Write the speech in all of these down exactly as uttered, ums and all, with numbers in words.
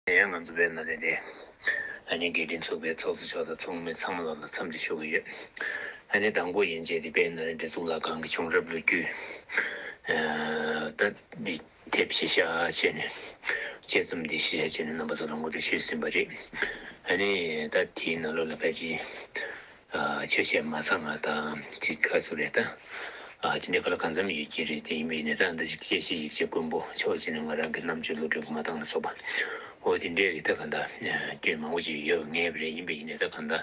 ཡང་ང་ཚོ་དཔལ་ནཱ་ལེནྡྲའི་ཨ་ནི་དགེ་འདུན་ཚོགས་པའི་ཚོགས་གཙོ་མཆོག་དང་ཚོགས་མི་ཚང་མ་ལ་འཚམས་འདྲི་ཞུ་གི་ཡོད། ཨ་ནི་དང་པོ་ཡན་ཆད་དེ་དཔལ་ནཱ་ལེནྡྲའི་གཙུག་ལག་ཁང་གི་བྱུང་རབས་ལོ་རྒྱུས། ཨ་ད་འདི་དེབ་གཞི་བཞག་བྱས་ནས། དཔྱད་རྩོམ་འདི་གཞི་བཞག་བྱས་ནས་རྣམ་པ་ཚོ་ལ་ངོ་སྤྲོད་ཞུས་ཟིན་པ་རེད། ཨ་ནི་ད་དེའི་ནང་ལོགས་ལ་ཕལ་ཆེར། ཆོས་བཤད་མ་ཚང་བ་དང་ཅིག་ག་ཚོད་རེད་ད། དེ་འདྲའི་ག་ལ་གང་འཚམ་ཡོད་ཀྱི་རེད། དེ་ཡིན་པ་ཡིན་ན་ད་ད་ཅིག་དཔྱད་གཞི་ཡིག་ཆ་དཀོན་པོ་ཕྱོགས་གཅིག་ནས་ང་རང་གི་རྣམ་དཔྱོད་བློ་གྲོས་ཀྱིས་མ་འདང་ལ་སོགས་པ། འོ་དེ་འདྲའི་གི་ད་གང་ལྟར་སྐྱོན་མང་པོ་ཅིག་ཡོད་ངེས་པ་རེད། ཡིན་པ་ཡིན་ན་ད་གང་ལྟར་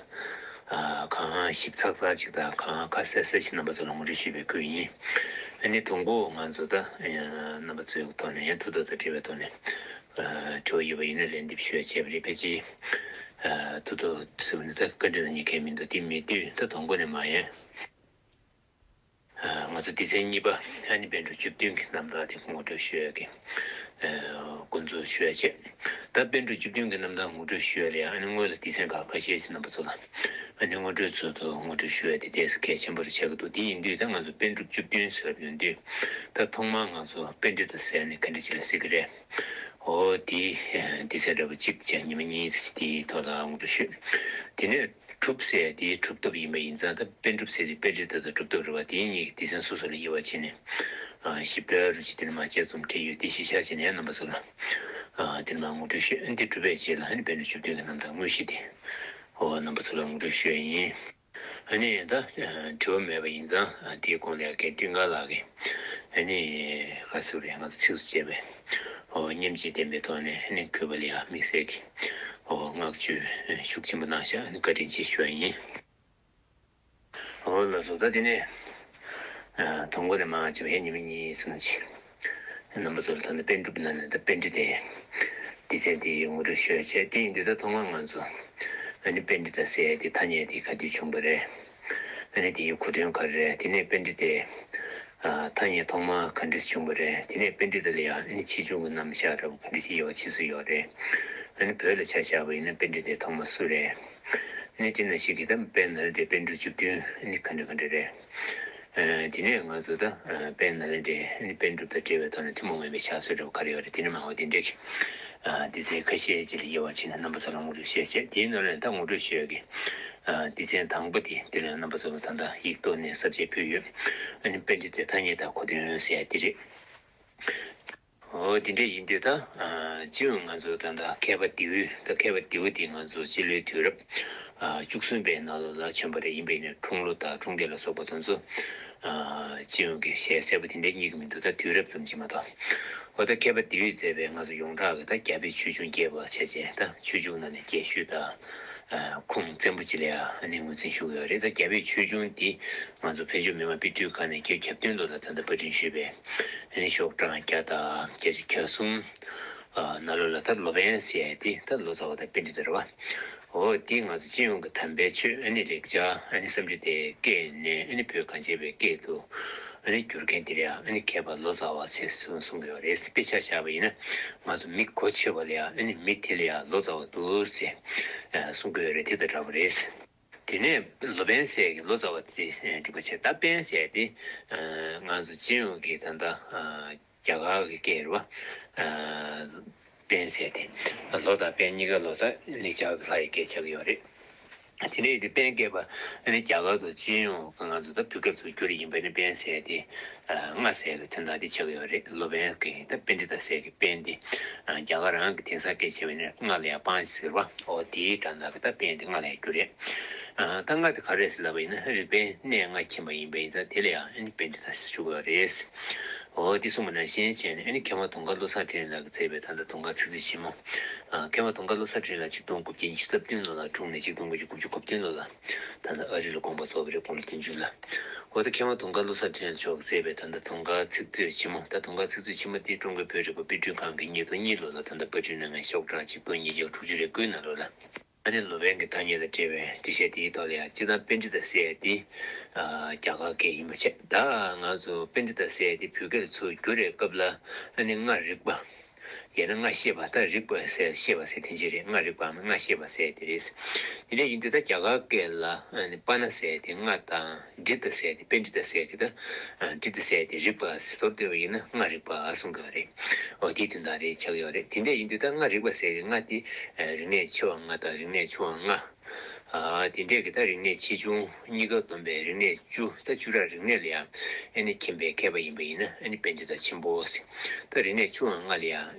གང་ཞིབ་ཚགས་ཚགས་ཅིག་དང་གང་ཁ་གསལ་གསལ་ཞིག་རྣམ་པ་ཚོ་ལ་ངོ་སྤྲོད་ཞུས་པའི་ཁུལ་ཡིན། ཨ་ནི་དང་པོ་ང་ཚོ་ད་རྣམ་པ་ཚོའི་ཐོག་ནས་ཡང་ཐུགས་དོགས་དང་འབྲེལ་བའི་ཐོག་ནས། དྲི་བ་ཡོད་པ་ཡིན་ན་ལན་འདེབས་ཞུ་ཡ་བྱས་པ་རེད། ཕལ་ཆེར་ཐུགས་དོགས་ཟེར་བ་ནི་ད་བཀའ་འདྲི་དང་གཉིས་ཀའི་མི་འདུག་དེ་མེད་དུས་ད་དང་པོ་ནས་མ་ཡིན། ང་ཚོ་སྡེ་ཚན་གཉིས་པ་ཨ་ནི་པཎ་གྲུབ་བཅུ་བདུན་གྱི་རྣམ་ཐར་དེ་ངོ་སྤྲོད་ཞུ་ཡ་གི་འགོ་འཛུགས་ཞུ་ཡ་བྱས། ད་པཎ་གྲུབ་བཅུ་བདུན་གྱི་རྣམ་ཐར་ངོ་སྤྲོད་ཞུ་ཡ་ལ་ཡང་ཨ་ནི་སྔོན་ལ་སྡེ་ཚན་ཁག་ཁ་ཤས་ཤིག་རྣམ་པ་ཚོ་ལ་ཨ་ནི་ངོ་སྤྲོད་ཚུལ་དུ་ངོ་སྤྲོད་ཞུ་ཡ་དེ་ཏོག་ཙམ་གལ་ཆེན་པོ་རུ་ཆགས་ཀྱི་འདུག་དེ་ཡིན་དུས་ད་ང་ཚོ་པཎ་གྲུབ་བཅུ་བདུན་ཟེར་བ་ཡོང་དུས་ད་ཐོག་མར་ང་ཚོ་པཎྜི་ཏ་ཟེར་ནས་ག་འདྲ་ཅིག་ལ་ཟེར་གི་རེད། འོ་དེ་དེ་ཚེ་འདྲ་པོ་གཅིག་བྱས་ཉི་མ་གཉིས་དེའི་ཐོག་ལ་ངོ་སྤྲོད་ཞུས། དེ་ནས་གྲུབ་ཟེར་དེའི་གྲུབ་ཐོབ་ཡིན་པ་ཡིན་ཙང་ད་པཎ་གྲུབ་ཟེར་དེ་པཎྜི་ཏ་དང་གྲུབ་ཐོབ་རེད་བ། དེ་གཉིས་ཀྱི་སྡེ་ཚན་སོ་སོ་ལ་དབྱེ་བ་ཕྱེ་ནས་ཞིབ་ཕྲ་རུ་ཅིག་དེ་ནས་མ་དཔྱད་རྩོམ་བྲིས་ཡོད། དེ་གཞི་བཞག་བྱས་ནས་རྣམ་པ་ཚོ་ལ་དེ་ནས་མ་ངོ་སྤྲོད་ཞུས། འདི་གྲུབ་པའི་རྗེས་ལ་ཨ་ནི་པཎ་གྲུབ་བཅུ་བདུན་གྱི་རྣམ་ཐར་དངོས་གཞི་དེ་འོ་རྣམ་པ་ཚོ་ལ་ངོ་སྤྲོད་ཞུ་ཡ་ཡིན། ཨ་ནི་ད་དྲི་བ་མེད་པ་ཡིན་ཙང་དེའི་གོང་ལ་རྒན་བསྟན་དགའ་ལགས་ཀྱིས་ཨ་ནི་ག་ཟེར་རེད། ང་ཚོ་ཚིགས་སུ་བཅད་པའི་འོ་སྙེམས་བྱེད་ལྡན་པའི་ཐོག་ནས་ཨ་ནི་གུས་པ་ལ་ཡང་དམིགས་བསལ་གྱི་འོ་བསྔགས་བརྗོད་ཤུགས་ཆེན་པོ་གནང་ཤག་ཨ་ནི་བཀའ་དྲིན་ཆེ་ཞུ་བ་ཡིན། འོ་ལགས་སོ། ད་དེ་ནས་དང་པོ་ནས་མར་བྱས་པ་ཡང་ཉི་མ་གཉིས་གསུམ་ཅིག་རྣམ་པ་ཚོ་ལ་ད་ནི་པཎ་གྲུབ་ནང་ནས་ད་པཎྜི་ཏའི་སྡེ་ཚན་དེ་ངོ་སྤྲོད་ཞུ་ཡ་བྱས། དེ་ཡིན་དུས་ད་ཐོག་མར་ང་ཚོ་ཨ་ནི་པཎྜི་ཏ་ཟེར་ཡ་དེ་ཐ་སྙད་དེ་ག་དུས་བྱུང་བ་རེད། ཨ་ནི་དེའི་གོ་དོན་ག་རེ་རེད། དེ་ནས་པཎྜི་ཏའི་ཐ་སྙད་ཐོག་མ་ག་འདྲས་བྱུང་བ་རེད། དེ་ནས་པཎྜི་ཏ་ལ་ཡང་ཨ་ནི་ཆེ་ཆུང་གི་རྣམ་གཞག་འདྲ་པོ་ག་འདྲས་ཅིག་དབྱེ་བ་ཕྱེ་སྲོལ་ཡོད་རེད། ཨ་ནི་བོད་ལ་ཆ་བཞག་པ་ཡིན་ན་པཎྜི་ཏའི་ཐོག་མ་སུ་རེད། ཨ་ནི་དེ་ནང་བཞིན་གྱི་ད་དཔལ་ནཱ་ལེནྡྲའི་པཎ་གྲུབ་བཅུ་བདུན་ཨ་ནི་ག་འདྲ་ག་འདྲ་རེད། ཨ་དེ་ནས་ང་ཚོ་ད་ཨ་དཔལ་ནཱ་ལེནྡྲའི་ཨ་ནི་པཎ་གྲུབ་དང་འབྲེལ་བའི་ཐོག་ནས་ཐུན་མོང་མ་ཡིན་པའི་ཕྱག་སྲོལ་འདྲ་པོ་ག་རེ་ཡོད་རེད། དེ་ནས་མང་བ་དེ་འདྲས་ཀྱི་ཨ་སྡེ་ཚན་ཁ་ཤས་ཅིག་ལ་དབྱེ་བ་ཕྱེ་ནས་རྣམ་པ་ཚོ་ལ་ངོ་སྤྲོད་ཞུ་ཡ་བྱས། དེའི་ནང་ནས་ད་ངོ་སྤྲོད་ཞུ་ཡ་གི་ཨ་སྡེ་ཚན་དང་པོ་དེ་དེ་ལ་རྣམ་པ་ཚོ་ལ་ད་ལྟ་ཡིག་ཐོག་ནས་གསལ་བཤད་ཕུལ་ཡོད། ཨ་ནི་པཎྜི་ཏའི་ཐ་སྙད་དང་གོ་དོན་ཟེར་ཡ་དེ་རེད། འོ་དེ་འདྲ་ཡིན་དུས་ད་ཨ་སྤྱི་ཡོངས་ང་ཚོ་ད་ལྟ་མཁས་པ་ལྡེའུ། ད་མཁས་པ་ལྡེའུ་དེ་ང་ཚོ་སྤྱི་ལོའི་དུས་རབས་ཨ་བཅུ་གསུམ་པའི་ནང་ལོགས་ལ་བྱོན་པ་རེད། ཡིན་པས་ན་འཁྲུངས་ལོ་དང་འཁྲུངས་འདས་ལ་སོགས་པ་དེ་ཚོ་ཨ་སྤྱི་ཡོངས་ཀྱི་ཞལ་གསལ་པོ་དེ་འདྲ་རྙེད་ཀྱི་མི་འདུག་ད་དུས་རབས་ཙམ་ཅིག་མ་གཏོགས། འོ་ད་མཁས་པ་ལྡེའུས་མཛད་པའི་ང་ཚོ་ཡོངས་གྲགས་ཀྱི་ད་རྒྱ་བོད་ཆོས་འབྱུང་རྒྱས་པ་བྱས་བྱས། ད་ཆོས་འབྱུང་ནང་ནས་རྒྱས་ཤོས་དང་ཨ་ཁུངས་བཙན་པོ་ཅིག་ལ་ཡང་ཨ་ནི་ངོས་འཛིན་ཞུ་གི་ཡོད་རེད། ད་རྒྱ་བོད་ཆོས་འབྱུང་འདི་ང་ཚོ་བོད་ལྗོངས་མི་དམངས་དཔེ་སྐྲུན་ཁང་ནས་བརྒྱད་ཅུ་གྱ་བདུན་ལོ་ལ་ད་ལྟ་པར་སྐྲུན་ཞུས་པའི་ཨ་ནི་ཤོག་གྲངས་བརྒྱ་དང་བརྒྱད་ཅུ་གྱ་གསུམ་ཨ་ནང་ལོགས་ལ་ད་ལོ་པཎ་ཟེར་ཡ་དེ་ད་ལོ་ཙཱ་བ་དང་པཎྜི་ཏ་རེད་བ། འོ་དེ་ང་ཚོ་སྤྱི་ཡོངས་ཀྱི་དམ་པའི་ཆོས་ཨ་ནི་རེག་བྱ་ཨ་ནི་སེམས་ཅན་དེ་སྐད་ནས་ཨ་ནི་བོད་གངས་ཅན་པའི་སྐད་དུ་ཨ་ནི་བསྒྱུར་མཁན་དེ་ལ་ཡང་ཨ་ནི་མཁས་པ་ལོ་ཙཱ་བ་ཟེར་གསུངས་གསུང་གི་ཡོད་རེད། དཔེ་ཆ་བཞག་པ་ཡིན་ན་ང་ཚོ་མི་གོ་ཆོད་པ་ལ་ཡང་ཨ་ནི་མི་དེ་ལ་ཡང་ལོ་ཙཱ་བ་འདུག་ཟེར་གསུང་གི་ཡོད་རེད། དེ་དང་འདྲ་པོ་རེད། དེ་ནས་ལོ་པཎ་ཟེར་གྱི་ལོ་ཙཱ་བ་དེ་འགྲིག་པ་བྱས། ད་པཎ་ཟེར་དེ་ང་ཚོ་སྤྱི་ཡོངས་ཀྱི་ད་ལྟ་རྒྱ་གར་གྱི་སྐད་རེད་བ། པཎ་ཟེར་དེ་ལོ་དང་པཎ་གཉིས་ཀ་ལོ་ཙཱ་ལེགས་སྦྱར་གྱི་ལྷ་ཡི་སྐད་ཆགས་ཀྱི་ཡོད་རེད། དེ་ནས་དེ་པཎ་བཀོད་པ་ཨ་ནི་རྒྱ་གར་དུ་སྤྱི་ཡོངས་ང་ཚོ་ད་བོད་སྐད་ཚུར་བསྒྱུར་ཡིན་པ་ནི་པཎ་ཟེར་དེ་ལྔ་ཟེར་གྱི་དོན་དག་དེ་ཆགས་ཀྱི་ཡོད་རེད། ལོ་པཎ་གྱི་ད་པཎྜི་ཏ་ཟེར་གྱི་པཎ་དེ་རྒྱ་གར་རང་གི་དེང་སང་སྐད་བྱས་པ་ནི་ལྔ་ལ་ཡང་པང་ཟེར་བ། འོ་དེའི་སྒྲ་གདངས་ཀྱི་ད་པཎ་དེ་ལྔ་ལ་ཡང་བསྒྱུར་རེད། ད་ལྔ་དེ་ག་རེ་ཟེར་ལབ་པ་ཡིན་ན་རིག་པའི་གནས་ལྔ་མཁྱེན་པ་ཡིན་པ་ཡིན་ཙང་དེ་ལ་ཡང་ཨ་ནི་པཎྜི་ཏ་ཟེར་ཞུ་གི་ཡོད་རེད། འོ་དེ་གསུངས་པ་ནང་བཞིན་བྱས་ནས་ཨ་ནི་མཁས་དབང་དུང་དཀར་བློ་བཟང་འཕྲིན་ལས་ལགས་ཀྱིས་མཛད་པའི་ད་ལྟ་དུང་དཀར་ཚིག་མཛོད་ཆེན་མོ། མཁས་དབང་དུང་དཀར་བློ་བཟང་འཕྲིན་ལས་ལགས་ཆིག་སྟོང་དགུ་བརྒྱ་ཉི་ཤུ་རྩ་བདུན་ལོ་ལ་འཁྲུངས་ནས་ཆིག་སྟོང་དགུ་བརྒྱ་དགུ་བཅུ་གོ་བདུན་ལོ་ལ་ད་ལྟ་ཨ་རི་ལ་དགོངས་པ་རྫོགས་པ་རེད། དགུང་ལོ་བདུན་ཅུ་ལ། འོ་ད་མཁས་དབང་དུང་དཀར་བློ་བཟང་འཕྲིན་ལས་མཆོག་གིས་མཛད་པའི་ད་ལྟ་དུང་དཀར་ཚིག་མཛོད་ཆེན་མོ། ད་དུང་དཀར་ཚིག་མཛོད་ཆེན་མོ་དེ་ཀྲུང་གོའི་བོད་རིག་པ་དཔེ་སྐྲུན་ཁང་གིས་ཉིས་སྟོང་གཉིས་ལོ་ལ་ད་ལྟ་པར་སྐྲུན་གནང་མཁན་ཤོག་གྲངས་ཆིག་སྟོང་ཉིས་བརྒྱ་དྲུག་ཅུ་རེ་དགུའི་ནང་ལོགས་ལ། ཨ་ནི་ལོ་པཎ་གྱི་ཐ་སྙད་དང་འབྲེལ་བའི་འགྲེལ་བཤད་དེའི་ཐོག་ལ་ཡང་སྤྱིར་བཏང་པཎྜི་ཏ་ཟེར་ཡ་དེ་རྒྱ་གར་སྐད་ཡིན་པ་བྱས། ད་ང་ཚོ་པཎྜི་ཏ་ཟེར་ཡ་དེ་བོད་སྐད་ལ་ཚུར་བསྒྱུར་བའི་སྐབས་ལ་ཨ་ནི་སྔར་རིག་པ་ ཡང་ན་ལྔ་ཤེས་པ། ད་རིག་པ་ཟེར་ཤེས་པ་ཟེར་དོན་ཅི་རེད། ལྔ་རིག་པའམ་ལྔ་ཤེས་པ་ཟེར་དེ་རེད། དེ་འདྲ་ཡིན་དུས་ད་རྒྱ་གར་སྐད་ལ་ཨ་ནི་པ་ཎ་ཟེར་དེ་ལྔ་དང་། ཌི་ཏ་ཟེར་དེ། པཎྜི་ཏ་ཟེར་དེ་ད། ཌི་ཏ་ཟེར་དེ་རིག་པ་ཟེར་དུས་ཡིན་ན་ལྔ་རིག་པ་གསུང་གི་རེད། འོ་དེའི་དོན་དག་རེད་ཆགས་ཡོད་རེད། དེ་འདྲ་ཡིན་དུས་ད་ལྔ་རིག་པ་ཟེར་གི་ལྔ་དེ་རིག་གནས་ཆེ་བ་ལྔ་དང་རིག་གནས་ཆུང་བ་ལྔ། ཨ་དེ་འདྲས་ཀྱི་ད་རིག་གནས་ཆེ་ཆུང་གཉིས་ཀ་བསྡོམས་པའི་རིག་གནས་བཅུ། ད་བཅུ་ཕྲག་རིག་གནས་ལ་ཡང་ཨ་ནི་མཁྱེན་པའི་མཁས་པ་ཡིན་པ་ཡིན་ན་ཨ་ནི་པཎྜི་ཏ་ཆེན་པོ་ཟེར། ད་རིག་གནས་ཆུང་བ་ལྔ་ལ་ཡང་ཨ་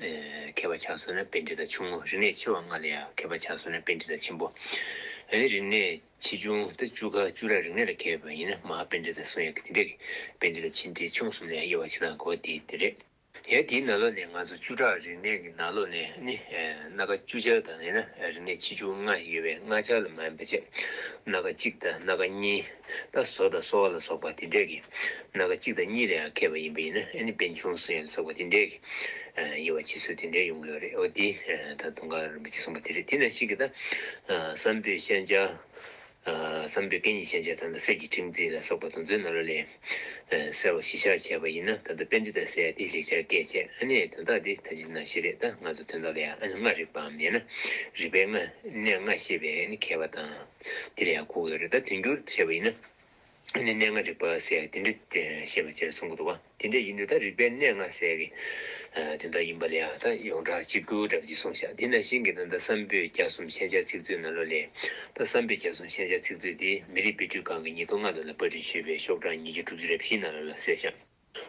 མཁས་པ་ཆགས་སོང་ན་པཎྜི་ཏ་ཆུང་ངུ། རིག་གནས་ཆེ་བ་ལྔ་ལ་ཡང་མཁས་པ་ཆགས་སོང་ན་པཎྜི་ཏ་ཆེན་པོ། ཨ་ནི་རིག་གནས་ཆེ་ཆུང་ད་བཅུ་ཁ་བཅུ་ཕྲག་རིག་གནས་ལ་མཁས་པ་ཡིན་ན་མ་ཧཱ་པཎྜི་ཏ་གསུང་ཡག་གི་དེ་འདྲས་ཀྱི་པཎྜི་ཏ་ཆེ་འབྲིང་ཆུང་གསུམ་ལ་ཡང་དབྱེ་བ་ཕྱེ་སྟངས་གོ་དེ་དེ་རེད། ཡང་དེའི་ནང་ལོགས་ནས་ང་ཚོ་བཅུ་ཕྲག་རིག་གནས་ཀྱི་ནང་ལོགས་ནས་ནི་ཨེ་སྣ་ཁ་བཅུ་ཆར་དང་ཡང་ན་རིག་གནས་ཆེ་ཆུང་ལྔ་ཡོད་པའི་ལྔ་ཆར་ལ་མ་ཡིན་པ་བྱས། སྣ་ཁ་གཅིག་དང་སྣ་ཁ་གཉིས། ད་བཟོ་དང་གསོ་བ་ལ་སོགས་པ་དེ་འདྲས་ཀྱི་སྣ་ཁ་གཅིག་དང་གཉིས་ལ་ཡང་མཁས་པ་ཡིན་པ་ཡིན་ན་ཨ་ནི་པཎ་ཆུང་གསུང་ཡག་ལ་སོགས་པ་དེ་འདྲས་ཀྱི་ཨེ་དབྱེ་བ་ཕྱེ་སྲོལ་དེ་འདྲས་ཡོང་གི་ཡོད་རེད། འོ་དེ་ཨེ་ད་དུང་དཀར་རིན་པོ་ཆེས་གསུངས་པ་དེ་རེད། དེ་ནང་བཞིན་གྱི་ད་ཨེ་སམ་བྷོ་ཤན་སྦྱར། ཨ་སམ་བྷོ་སྐད་གཉིས་ཤན་སྦྱར་དང་། ད་གསེར་གྱི་ཕྲེང་མཛེས་ལ་སོགས་པ་དེ་ཚོའི་ནང་ལོགས་ལ་ཨ་གསལ་བ་གཞི་བཞག་བྱས་པ་ཡིན་ན། ད་ལྟ་པཎྜི་ཏ་ཟེར་ཡག་དེ་ལེགས་སྦྱར་སྐད་བྱས། ཨ་ནི་དོན་དག་དེ་ད་ཅི་ནང་བཞིན་རེད། ད་ང་ཚོ་དོན་དག་ལ་ཡང་ཨ་ནི་ལྔ་རིག་པའམ་ཡང་ན་རིག་པའི་ལྔ། གནས་ལྔ་ཤེས་པའི་ཨ་ནི་མཁས་པ་དང་དེ་ལ་ཡང་གོ་གི་ཡོད་རེད། ད་དོན་འགྱུར་བྱས་པ་ཡིན་ན་ཨ་ནི་གནས་ལྔ་རིག་པ་ཟེར་ཡག་དེ་འདྲ་ཨ་ཤེས་པ་བྱས་གསུང་གི་འདུག་བ། དེ་འདྲ་ཡིན་དུས་ད་རིག་པའི་གནས་ལྔ་ཟེར་གྱི་ཨ་དོན་དག་ཡིན་པ་ལ་ཡང་ད་ཡོངས་གྲགས་གཅིག་གྱུར་འདྲ་པོ་ཅིག་གསུངས་ཤག་དེ་ནང་བཞིན་གྱི་ད་ལྟ་སམ་བྷོ་བརྒྱ་གསུམ་ཤན་སྦྱར་ཚིག་མཛོད་ནང་ལོགས་ལ། ད་སམ་བྷོ་བརྒྱ་གསུམ་ཤན་སྦྱར་ཚིག་མཛོད་དེ་མི་རིགས་དཔེ་སྐྲུན་ཁང་གི་ཉིས་སྟོང་ལྔ་ལོ་ལ་པར་སྐྲུན་ཞུས་པའི་ཤོག་གྲངས་ཉིས་བརྒྱ་དྲུག་ཅུ་རེ་བཞི་ནང་ལོགས་ལ་གསལ་ཤག་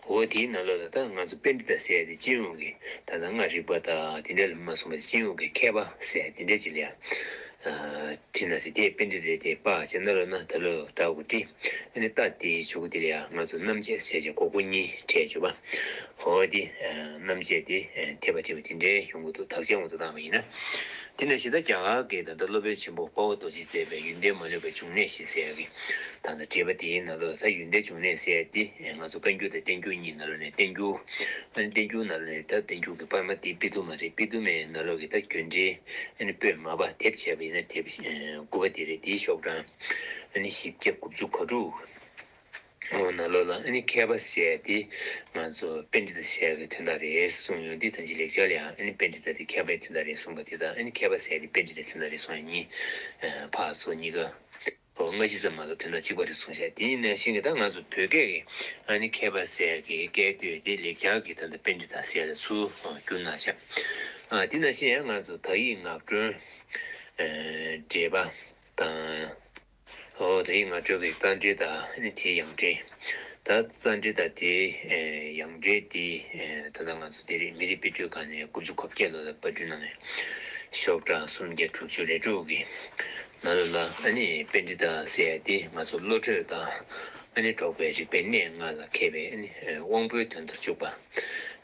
འོ་དེའི་ནང་ལོགས་ལ་ད་ང་ཚོ་པཎྜི་ཏ་ཟེར་ཡག་དེ་སྤྱི་ཡོངས་ཀྱི་ད་ལྟ་ལྔ་རིག་པ་དང་དེ་འདྲ་ལ་མ་གསུངས་པ། སྤྱི་ཡོངས་ཀྱི་མཁས་པ་ཟེར་ཡག་དེ་འདྲ་ཅིག་ལ་ཡང་ཨ་བྲིས་ན་ཟེར། དེ་པཎྜི་ཏ་དེ་པ་བྱས་ན་ལོ་ན་ད་ལོ་ད་གུ་བྲིས། ཨ་ནི་ཏ་དེ་མཇུག་དེ་ལ་ཡང་ང་ཚོ་རྣམ་བཅད་ཟེར་བྱས་གོ་གུ་གཉིས་བྲིས་བྱས་པ། འོ་དེ་ཨ་རྣམ་བཅད་དེ་ཨ་འཐེབ་པ་འཐེབ་པ་དེ་འདྲའི་ཡོང་གི་འདུག་དག་ཆའི་དབང་དུ་བཏང་བ་ཡིན་ན། དེ་ནང་བཞིན་ད་རྒྱ་གར་གྱི་ད་ལྟ་སློབ་དཔོན་ཆེན་པོ་དཔའ་བོ་རྡོ་རྗེས་མཛད་པའི་ཡོན་ཏན་མ་ལུས་པའི་འབྱུང་གནས་ཞེས་ཟེར་ཡག་གི་ད་ལྟ་འགྲེལ་པ་དེའི་ནང་ལོགས་ད་ཡོན་ཏན་འབྱུང་གནས་ཟེར་ཡག་དེ་ང་ཚོ་བཀའ་འགྱུར་དང་བསྟན་འགྱུར་གཉིས་ནང་ལོགས་ནས་བསྟན་འགྱུར། ཨ་ནི་བསྟན་འགྱུར་ནང་ལོགས་ནས་ད་བསྟན་འགྱུར་གྱི་པར་མ་དེ་པི་ཏུ་མ་རེད། པི་ཏུ་མའི་ནང་ལོགས་ཀྱི་ད་གྱོན་འདྲའི་ཨ་ནི་པོད་མ་པ་དེབ་བྱས་པ་ཡིན་ན་དེབ་དགུ་པ་དེ་རེད། དེའི་ཤོག་གྲངས་ཨ་ནི་བཞི་བརྒྱ་དགུ་བཅུ་གོ་དྲུག་འོ་ནང་ལོགས་ལ་ཨ་ནི་མཁས་པ་ཟེར་ཡག་དེ་ང་ཚོ་པཎྜི་ཏ་ཟེར་ཡག་གི་དོན་དག་རེད་གསུངས་ཡོང་དུས། ད་ཅི་ལེགས་སྦྱར་ལ་ཡང་ཨ་ནི་པཎྜི་ཏ་དེ་མཁས་པའི་དོན་དག་རེད་གསུངས་པ་དེ་དང་། ཨ་ནི་མཁས་པ་ཟེར་ཡག་དེ་པཎྜི་ཏའི་དོན་དག་རེད་གསུངས་ཡག་གཉིས་ཕར་ཚུར་གཉིས་ཀ་འོ་སྔ་ཕྱི་ཙམ་མ་གཏོགས་དོན་དག་གཅིག་པ་རེད་གསུངས་ཤག་དེ་ནང་བཞིན་གྱི་ད་ང་ཚོ་བོད་སྐད་ཀྱི་ཨ་ནི་མཁས་པ་ཟེར་ཡག་གི་སྐད་དོད་དེ་ལེགས་སྦྱར་གྱི་ད་ལྟ་པཎྜི་ཏ་ཟེར་ཡག་ལ་ཚུར་བསྒྱུར་གནང་ཤག་ཨ་དེ་ནང་བཞིན་ཡང་ང་ཚོ་དག་ཡིག་ངག་སྒྲོན་འགྲེལ་པ་དང་། འོ་དེའི་ངག་སྒྲོན་གྱི་རྩ་འགྲེལ་དང་ཨ་ནི་དེའི་ཡང་འགྲེལ། ད་རྩ་འགྲེལ་དང་དེའི་ཨེ་ཡང་འགྲེལ་དེ་ཨེ་ད་ལྟ་ང་ཚོ་དེ་རིང་མི་རིགས་དཔེ་སྐྲུན་ཁང་ནས་དགུ་བཅུ་གོ་བརྒྱད་ལོ་ལ་པར་སྐྲུན་གནང་བའི་ཤོག་གྲངས་སུམ་བརྒྱ་དྲུག་ཅུ་རེ་དྲུག་གི་ནང་ལོགས་ལ་ཨ་ནི་པཎྜི་ཏ་ཟེར་ཡག་དེ་ང་ཚོ་བློ་གྲོས་དང་ཨ་ནི་འགྲོགས་པའི་རིག་པའི་གནས་ལྔ་ལ་མཁས་པའི་ཨ་ནི་ཨེ་དབང་པོའི་དོན་དུ་བཅུག་པ།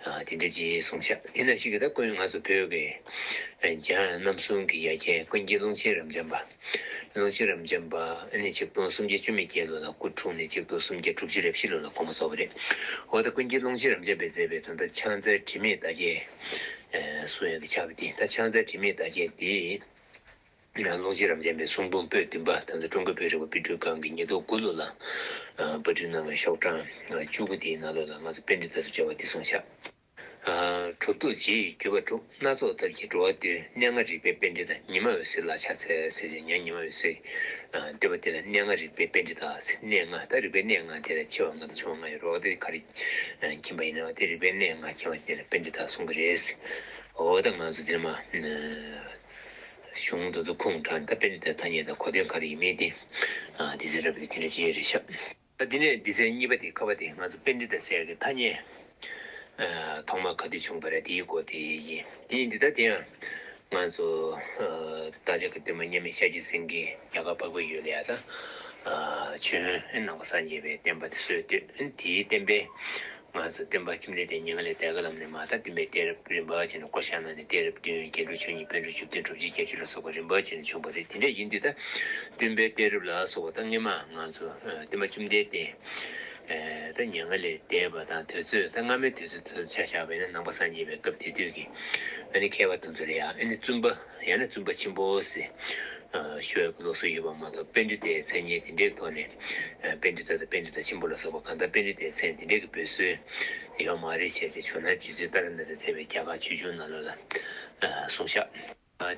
ཨ་དེ་འདྲ་ཅིག་གསུངས་ཤག་དེ་ནང་བཞིན་གྱི་ད་ཀུན་ང་ཚོ་བོད་ཀྱི་ཨ་འཇམ་དབྱངས་རྣམ་གསུམ་གྱི་ཡ་གྱལ་ཀུན་མཁྱེན་ཀློང་ཆེན་རབ་འབྱམས་པ། ཀློང་ཆེན་རབ་འབྱམས་པ་ཨ་ནི་ཆིག་སྟོང་སུམ་བརྒྱ་བཅུ་མེད་བརྒྱད་ལོ་ལ་སྐུ་འཁྲུངས་ནས་ཆིག་སྟོང་སུམ་བརྒྱ་དྲུག་ཅུ་རེ་བཞི་ལོ་ལ་དགོངས་པ་རྫོགས་པ་རེད། འོ་ད་ཀུན་མཁྱེན་ཀློང་ཆེན་རབ་འབྱམས་པས་མཛད་པའི་ད་ལྟ་ཕྱག་འཚལ་དྲི་མེད་ལྟ་བརྒྱད་ཨ་གསུང་ཡག་གི་ཕྱག་དཔེ་དེ། ད་ཕྱག་འཚལ་དྲི་མེད་ལྟ་བརྒྱད་དེ་ཀློང་ཆེན་རབ་འབྱམས་པའི་གསུང་འབུམ་པོད་བདུན་པ། ད་ལྟ་ཀྲུང་གོའི་བོད་རིག་པ་དཔེ་སྐྲུན་ཁང་གི་ཉིས་སྟོང་དགུ་ལོ་ལ་ཨ་པར་སྐྲུན་གནང་བའི་ཤོག་གྲངས་ཨ་བཅུ་དགུ་དེའི་ནང་ལོགས་ལ་ང་ཚོ་པཎྜི་ཏ་དང་འབྲེལ་བ་འདི་གསུངས་ཤག་ཨ་གྲུབ་ཐོབ་རྗེ་ཡི་བརྒྱུད་པ་དྲུག་སྣ་ཚོགས་ཐབས་ཀྱིས་འགྲོ་བ་འདུལ། གནས་ལྔ་རིག་པའི་པཎྜི་ཏ། ཉི་མ་འོད་ཟེར་ལ་ཕྱག་འཚལ་ཟེར་བྱས། ཉ་ཉི་མ་འོད་ཟེར་ཨ་འདུལ་བ་དེ་ལ་གནས་ལྔ་རིག་པའི་པཎྜི་ཏ་ཟེར། གནས་ལྔ་ད་རིག་པའི་གནས་ལྔ་དེ་ལ་ཆེ་བ་ལྔ་དང་ཆུང་བ་ལྔ་ཡོད་རེད་བ། དེ་ག་རེ་མཁྱེན་པ་ཡིན་ན་བ་དེ་རིག་པའི་གནས་ལྔ་མཁྱེན་པ་དེ་ལ་པཎྜི་ཏ་གསུང་གི་རེད་ཟེར། འོ་ད་ང་ཚོ་དེ་མ་གཞུང་དེ་ཚོ་ཁུངས་དྲངས་ད་པཎྜི་ཏའི་ཐ་སྙད་དང་གོ་དོན་ག་རེ་ཡིན་མིན་དེ་ཨ་དེ་ཚོ་རབ་དེ་དེ་འདྲ་ཅིག་རེད་ཤག་ད་འདི་ནས་སྡེ་ཚན་གཉིས་པ་དེ་ཁ་བ་དེ་ང་ཚོ་པཎྜི་ཏ་ཟེར་ཡག་གི་ཐ་སྙད་ཨ་ཐོག་མ་ག་དུས་བྱུང་བ་རེད། དེའི་སྐོར་དེ་ཡིན། དེ་ཡིན་དུས་ད་དེ་ཡང་ང་ཚོ་ཨ་བདག་ཅག་གི་སྟོན་པ་མཉམ་མེད་ཤཱཀྱ་སེང་གེས་རྒྱ་གར་འཕགས་པའི་ཡུལ་ལ་ཡ་ད་ཨ་བྱོན། ནང་པ་སངས་རྒྱས་པའི་བསྟན་པ་དེ་སྲོལ་བཏོད། དེའི་བསྟན་པའི་ང་ཚོ་སྟོན་པ་ཁྱིམ་ལས་དེ་ཉེ་ལྔ་ལས་འདས་ཁ་ལམ་ནས་མ་ད་སྟོན་པའི་གཏད་རབས་རིམ་པ་བྱས་ནས་བསྐོ་བཞག་གནང་ནས་གཏད་རབས་བདུན། རྒྱན་དྲུག་མཆོག་གཉིས། པཎ་གྲུབ་བཅུ་བདུན། གྲུབ་ཆེན་བརྒྱད་ཅུ་ལ་སོགས་པ་རིམ་པ་བྱས་ནས་བྱུང་བ་རེད། དེ་འདྲ་ཡིན་དུས་ད་སྟོན་པའི་གཏད་རབས་ལ་སོགས་པ་ད་སྔོན་མ་ང་ཚོ་ཨ་སྟོན་པ་བཅོམ་ལྡན་འདས་ཨ་ད་མྱ་ངན་ལས་འདས་པ་དང་དུས་ཚོད་ད་སྔ་མའི་དུས་ཚོད་དུ་ཆ་བཞག་པ་ཡིན་ན་ནང་པ་སངས་རྒྱས་པའི་སྐབས་དེ་དུས་ཀྱི་ཨ་ནི་མཁས་པ་དེ་ཚོ་ལ་ཡང་ཨ་ནི་བཙུན་པ་ཡང་ན་བཙུན་པ་ཆེན་པོ་ཟེར། ཤོད་ཀྱི་ལུགས་སྲོལ་ཡོད་པ་མ་གཏོགས། པཎྜི་ཏའི་མཚན་སྙན་དེ་འདྲའི་ཐོག་ནས་པཎྜི་ཏ་དང་པཎྜི་ཏ་ཆེན་པོ་ལ་སོགས་པ་གང་ལྟར་པཎྜི་ཏའི་མཚན་དེ་འདྲའི་གི་འབོད་སྲོལ་ཡོད་མ་རེད། བྱས་ཙང་ཇོ་ནང་རྗེ་བཙུན་ཏཱ་ར་ནཱ་ཐ་མཛད་པའི་རྒྱ་གར་ཆོས་འབྱུང་ནང་ལོགས་ལ་གསུངས་ཤག་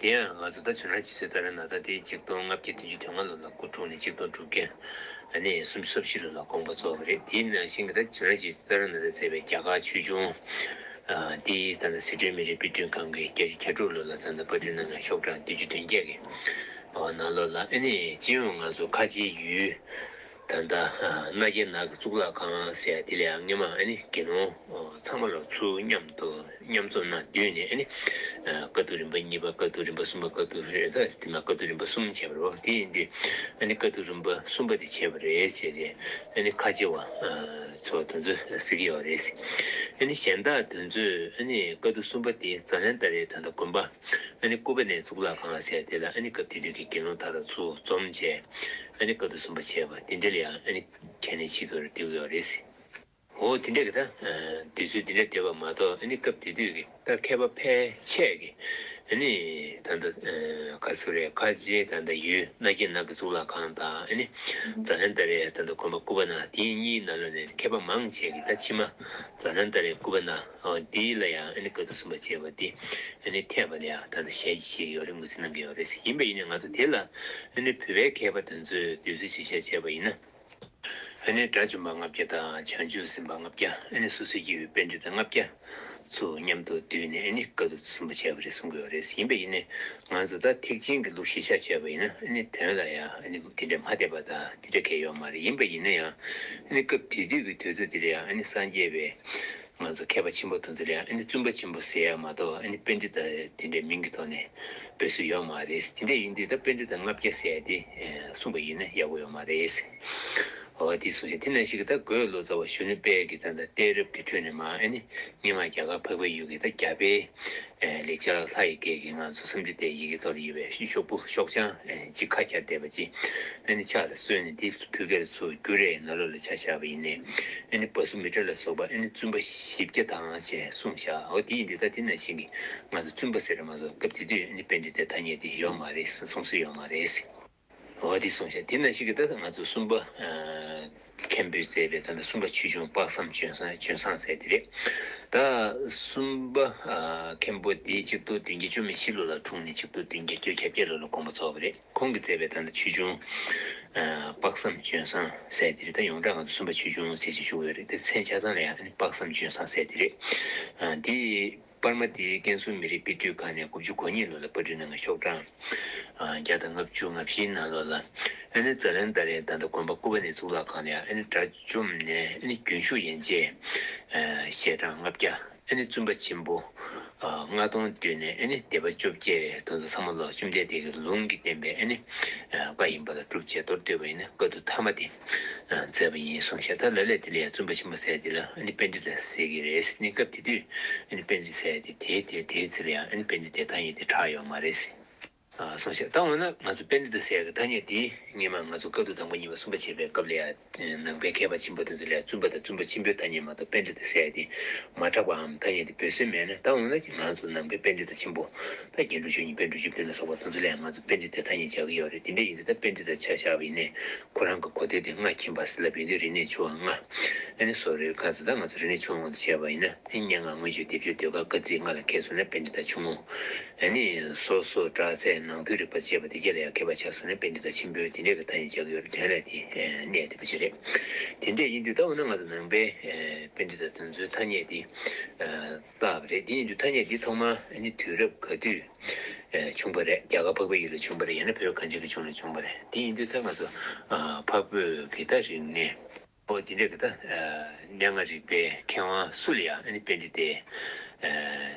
དེ་ཡང་ང་ཚོ་ད་ཇོ་ནང་རྗེ་བཙུན་ཏཱ་ར་ནཱ་ཐ་དེ་ཆིག་སྟོང་ལྔ་བརྒྱ་བདུན་ཅུ་དོན་ལྔ་ལོ་ལ་སྐུ་འཁྲུངས་ནས་ཆིག་སྟོང་དྲུག་བརྒྱ་ནས་སུམ་ཅུ་སོ་བཞི་ལོ་ལ་དགོངས་པ་རྫོགས་པ་རེད། དེ་ནང་བཞིན་གྱི་ད་ཇོ་ནང་རྗེ་བཙུན་ཏཱ་ར་ནཱ་ཐ་མཛད་པའི་རྒྱ་གར་ཆོས་འབྱུང་དེ་ད་ལྟ་སི་ཁྲོན་མི་རིགས་དཔེ་སྐྲུན་ཁང་གིས་བརྒྱད་ཅུ་གྱ་དྲུག་ལོ་ལ་ད་ལྟ་པར་སྐྲུན་གནང་བའི་ཤོག་གྲངས་བདུན་ཅུ་དོན་བརྒྱད་ཀྱི་ནང་ལོགས་ལ་ཨ་ནི་སྤྱི་ཡོངས་ང་ཚོ་ཁ་ཆེའི་ཡུལ། ད་ལྟ་ཨ་སྣ་བརྒྱ་ནགས་ཀྱི་གཙུག་ལག་ཁང་ཟེར་ཡ་དེ་ལ་ཡང་སྔོན་མ་ཨ་ནི་དགེ་སློང་ཚང་མ་ལ་ཚུར་མཉམ་དུ་མཉམ་འཛོམས་ནང་བསྡུས་ནས་ཨ་ནི་ཨ་དཀའ་ཐུབ་རིམ་པ་གཉིས་པ། དཀའ་ཐུབ་རིམ་པ་གསུམ་པ། དཀའ་ཐུབ་རེད། ད་དེ་མ་དཀའ་ཐུབ་རིམ་པ་གསུམ་བྱས་པ་རེད་པ། དེ་ཡིན་དུས་ཨ་ནི་དཀའ་ཐུབ་རིམ་པ་གསུམ་པ་དེ་བྱས་པ་རེད་ཟེར་ཏེ་ཨ་ནི་ཁ་ཆེ་བ་ཚོ་དེ་ཚོས་ཟེར་གྱི་ཡོད་རེད། ཨ་ནི་གཞན་དག་དེ་ཚོས་ཨ་ནི་དཀའ་ཐུབ་གསུམ་པ་དེ་ཛཱ་ལན་ཏ་རའི་ད་ལྟ་དགོན་པ། ཨ་ནི་སྐུ་པར་ནས་གཙུག་ལག་ཁང་ཟེར་དེ་ལ་ཨ་ནི་སྐབས་དེ་དུས་ཀྱི་དགེ་སློང་དག་དང་ཚུར་འཛོམས་བྱས་ཨ་ནི་དཀའ་ཐུབ་གསུམ་པ་བྱས་པ་དེ་འདྲ་ལ་ཡང་ཨ་ནི་ཁས་ལེན་བྱེད་དགོས་རེད། འོ་དེ་འདྲ་གི་ད་དུས་ཚོད་དེ་འདྲ་བསྡད་པ་མ་གཏོགས། ཨ་ནི་སྐབས་དེ་དུས་ཀྱི་ད་མཁས་པ་ཕལ་ཆེར་གྱི་ཨ་ནི་ད་ལྟ་ག་ཚོད་རེད། ཁ་ཆེའི་ད་ལྟ་ཡུལ་སྣ་བརྒྱ་ནགས་ཀྱི་གཙུག་ལག་ཁང་དང་། ཨ་ནི་ཛཱ་ལན་ཏ་རའི་ད་ལྟ་དགོན་པ་སྐུ་པར་ནང་དེ་གཉིས་ནང་ལོགས་ནས་མཁས་པ་མང་ཆེ་གི་ད་ཕྱི་མ་ཛཱ་ལན་ཏ་རའི་སྐུ་པར་ནང་འདི་ལ་ཡང་ཨ་ནི་དཀའ་ཐུབ་གསུམ་པ་བྱས་པ་འདི་ཨ་ནི་འཐད་པ་ལ་ཡང་ད་ལྟ་ཞལ་གྱིས་བཞེས་ཡོད་རེད། ངོས་འཛིན་གནང་གི་ཡོད་རེད། ཡིན་པ་ཡིན་ན་ང་ཚོ་དེ་ལ་ཨ་ནི་བོད་པའི་མཁས་པ་དེ་ཚོས་འདོད་སྲེད་བྱེད་ཤ་བྱས་པ་ཡིན་ན། ཨ་ནི་དགྲ་བཅོམ་པ་ལྔ་བརྒྱ་དང་བྱང་ཆུབ་སེམས་དཔའ་ལྔ་བརྒྱ། ཨ་ནི་སོ་སོའི་སྐྱེ་བོའི་པཎྜི་ཏ་ལྔ་བརྒྱ་ཚུར་མཉམ་དུ་བསྡུས་ནས་ཨ་ནི་དཀའ་ཐུབ་གསུམ་པ་བྱས་པ་རེད་གསུང་གི་ཡོད་རེད། ཡིན་པ་ཡིན་ནའི་ང་ཚོ་ད་ཐེག་ཆེན་གྱི་ལུགས་གཞིར་བཞག་བྱས་པ་ཡིན་ན་ཨ་ནི་དོན་ལ་ཡང་ཨ་ནི་དེ་འདྲ་མ་འཐད་པ་དང་དེ་འདྲ་གང་ཡང་ཡོད་མ་རེད། ཡིན་པ་ཡིན་ན་ཡང་ཨ་ནི་སྐབས་དེ་དུས་ཀྱི་དུས་ཚོད་དེ་ལ་ཡང་ཨ་ནི་སངས་རྒྱས་པའི་ང་ཚོ་མཁས་པ་ཆེན་པོ་དེ་ཚོ་ལ་ཡང་ཨ་ནི་བཙུན་པ་ཆེན་པོ་ཟེར་ཡ་མ་གཏོགས་ཨ་ནི་པཎྜི་ཏ་དེ་འདྲའི་མིང་གི་ཐོག་ནས་འབོད་སྲོལ་ཡོད་མ་རེད། དེ་འདྲ་ཡིན་དུས་ད་པཎྜི་ཏ་ལྔ་བརྒྱ་ཟེར་ཡ་དེ་གསུངས་པ་ཡིན་ན་ཡག་པོ་ཡོད་མ་རེད། འོ་དེ་གསུངས་ཤིང་། དེ་ནང་བཞིན་གྱི་ད་འགོས་ལོ་ཙཱ་བ་གཞོན་ནུ་དཔལ་གྱི་ད་ལྟ་གཏད་རབས་ཀྱི་ཁྲོད་ནས་མར་ཨ་ནི་སྔོན་མ་རྒྱ་གར་འཕགས་པའི་ཡུལ་གྱི་ད་རྒྱ་དཔེ་ལེགས་སྦྱར་ལྷ་ཡི་སྐད་ཀྱི་ང་ཚོ་སུམ་ཅུ་དེ་ཡི་གེ་ཐོག་ལ་ཡོད་པའི་ཤོག་བུ་ཤོག་བྱང་གཅིག་ཁ་བརྒྱབ་བསྡད་པ་ཅིག་ཨ་ནི་ཕྱག་ལ་གསོལ་ནས་འདི་བོད་སྐད་ལ་ཚུར་བསྒྱུར་རེ་ནང་ལོགས་ལ་ཆ་བཞག་པ་ཡིན་ནའི་ཨ་ནི་བ་སུ་མི་ཏྲ་ལ་སོགས་པ་ཨ་ནི་བཙུན་པ་བཞི་བརྒྱ་དང་ཞེས་གསུངས་བཞག་འོ་དེ་ཡིན་དུས་ད་དེ་ནང་བཞིན་གྱི་ང་ཚོ་བཙུན་པ་ཟེར་ར་མ་གཏོགས་སྐབས་དེ་དུས་ཨ་ནི་པཎྜི་ཏའི་ཐ་སྙད་དེ་ཡོད་མ་རེད། གསུང་སྲོལ་ཡོད་མ་རེད། འོ་དེ་གསུངས་ཤག་དེ་ནང་བཞིན་གྱི་ད་ང་ཚོ་གསུམ་པ་ཨ་མཁན་པོས་མཛད་པའི་ད་ལྟ་གསུམ་པ་ཆོས་འབྱུང་དཔག་བསམ་ལྗོན་བཟང་ལྗོན་བཟང་ཟེར་དེ་རེད། ད་གསུམ་པ་ཨ་མཁན་པོ་དེ་ཆིག་སྟོང་བདུན་བརྒྱ་བཅུ་མེད་བཞི་ལོ་ལ་འཁྲུངས་ནས་ཆིག་སྟོང་བདུན་བརྒྱ་བརྒྱད་ཅུ་གྱ་བརྒྱད་ལོ་ལ་དགོངས་པ་རྫོགས་པ་རེད། ཁོང་གིས་མཛད་པའི་ད་ལྟ་ཆོས་འབྱུང་ཨ་དཔག་བསམ་ལྗོན་བཟང་ཟེར་དེ་རེད། ད་ཡོངས་གྲགས་ང་ཚོ་གསུམ་པ་ཆོས་འབྱུང་ཟེར་ཞིག་ཞུ་གི་ཡོད་རེད། དེ་མཚན་ཆ་ཚང་ལ་ཡང་ཨ་ནི་དཔག་བསམ་ལྗོན་བཟང་ཟེར་དེ་རེད། ཨ་དེ། པར་མ་དེ་ཀན་སུའུ་མི་རིགས་དཔེ་སྐྲུན་ཁང་ནས་དགུ་བཅུ་གོ་གཉིས་ལོ་ལ་པར་སྐྲུན་གནང་བའི་ཤོག་གྲངས་བརྒྱ་དང་ལྔ་བཅུ་ང་བཞིའི་ནང་ལོགས་ལ། ཨ་ནི་ཛཱ་ལན་ཏ་རའི་ད་ལྟ་དགོན་པ་སྐུ་པར་ནས་གཙུག་ལག་ཁང་ལ་ཡང་ཨ་ནི་དགྲ་བཅོམ་ནས་ཨ་ནི་རྒྱུན་ཞུགས་ཡན་ཆད་ཞལ་གྲངས་ལྔ་བརྒྱ། ཨ་ནི་བཙུན་པ་ཆེན་པོ་ལྔ་སྟོང་བསྡུས་ནས་ཨ་ནི་སྡེ་པ་བཅོ་བརྒྱད་དེ་ཚོ་ཚང་མ་ལ་བཅོམ་ལྡན་འདས་ཀྱི་ལུང་གིས་བསྟན་པའི་ཨ་ནི་བཀའ་ཡིན་པ་ལ་སྒྲུབ་བྱས་མདོར་བསྡུས་པ་ཡིན་ན་བཀའ་བསྡུ་ཐ་མ་དེ། མཛད་པ་ཡིན་གསུངས་ཤག་ད་ལ་ལས་དེ་ལ་ཡང་བཙུན་པ་ཆེན་པོ་ཟེར་དེ་ལ་ཨ་ནི་པཎྜི་ཏ་ཟེར་གྱི་རེད། ཨ་ནི་སྐབས་དེ་དུས་ཨ་ནི་པཎྜི་ཏ་ཟེར་དེ་དེའི་དེའི་དེའི་ཚེ་ལ་ཡང་ཨ་ནི་པཎྜི་ཏའི་ཐ་སྙད་དེ་གྲགས་ཡོད་མ་རེད། གསུངས་ཤག་ད་འོ་ན་ང་ཚོ་པཎྜི་ཏ་ཟེར་གྱི་ཐ་སྙད་དེ་སྔོན་མ་ང་ཚོ་བཀའ་བསྡུ་དང་པོ་གཉིས་པ་གསུམ་པ་བྱས་པའི་སྐབས་ལ་ཡང་ནང་པའི་མཁས་པ་ཆེན་པོ་དེ་ཚོ་ལ་ཡང་བཙུན་པ་དང་བཙུན་པ་ཆེན་པོའི་ཐ་སྙད་མ་གཏོགས་པཎྜི་ཏ་ཟེར་དེ་མ་གྲགས་པའམ་ཐ་སྙད་དེ་འབོད་སྲོལ་མེད་ན། ད་འོ་ན་ང་ཚོ་ནང་པའི་པཎྜི་ཏ་ཆེན་པོ་ད་རྒྱན་དྲུག་མཆོག་གཉིས་པཎ་གྲུབ་བཅུ་བདུན་ལ་སོགས་པ་དེ་ཚོ་ལ་ཡང་ང་ཚོ་པཎྜི་ཏའི་ཐ་སྙད་སྦྱར་གྱི་ཡོད་རེད། དེ་འདྲ་ཡིན་དུས་ད་པཎྜི་ཏ་ཆ་བཞག་པ་ཡིན་ནའི། ཁོ་རང་གི་གོ་དོན་དེ་སྔ་ཕྱི་བར་སྲིད་ལ་བོད་དུས་རིག་གནས་ཆུང་བ་ལྔ། ཨ་ནི་སོགས་རེད། ཁ་ཚོ་ད་ང་ཚོ་རིག་གནས་ཆུང་ངུ་དང་བཅས་པ་ཡིན་ན་ཨ་ནི་སྙན་ངག་མངོན་བརྗོད་སྡེབ་སྦྱོར་ཟློས་གར་སྐར་རྩིས་ལྔ་ལ་མཁས་སོང་ན་པཎྜི་ཏ་ཆུང་ངུ། ཨ་ནི་སོ་སོ་སྒྲ་ཚད་ནང་དོན་རིག་པ་བཅས་པ་དེ་གྱད་ལ་ཡང་མཁས་པ་ཆགས་སོང་ན་པཎྜི་ཏ་ཆེན་པོའི་དེ་འདྲས་ཀྱི་ཐ་སྙད་སྦྱར་གྱི་ཡོད་རེད། དོན་ལ་དེ་གནས་བསྡད་པ་ཞིག་རེད། དེ་འདྲས་ཡིན་དུས་ད་འོ་ན་ང་ཚོ་ནང་པའི་པཎྜི་ཏ་དེ་ཚོའི་ཐ་སྙད་དེ་བཏགས་པ་རེད། དེ་ཡིན་དུས་ཐ་སྙད་འདི་ཐོག་མར་ཨ་ནི་དུས་རབས་ག་དུས་བྱུང་བ་རེད། རྒྱ་གར་འཕགས་པའི་ཡུལ་ལ་བྱུང་བ་རེད། ཡང་ན་བོད་གངས་ཅན་གྱི་ལྗོངས་ལ་བྱུང་བ་རེད། དེ་ཡིན་དུས་ད་ང་ཚོ་འཕགས་བོད་ཀྱི་ད་རིག་གནས་འོ་དེ་འདྲས་ཀྱི་ད་སྙན་ངག་རིག་པའི་མཁས་དབང་སུ་ལ་ཡང་ཨ་ནི་པཎྜི་ཏའི་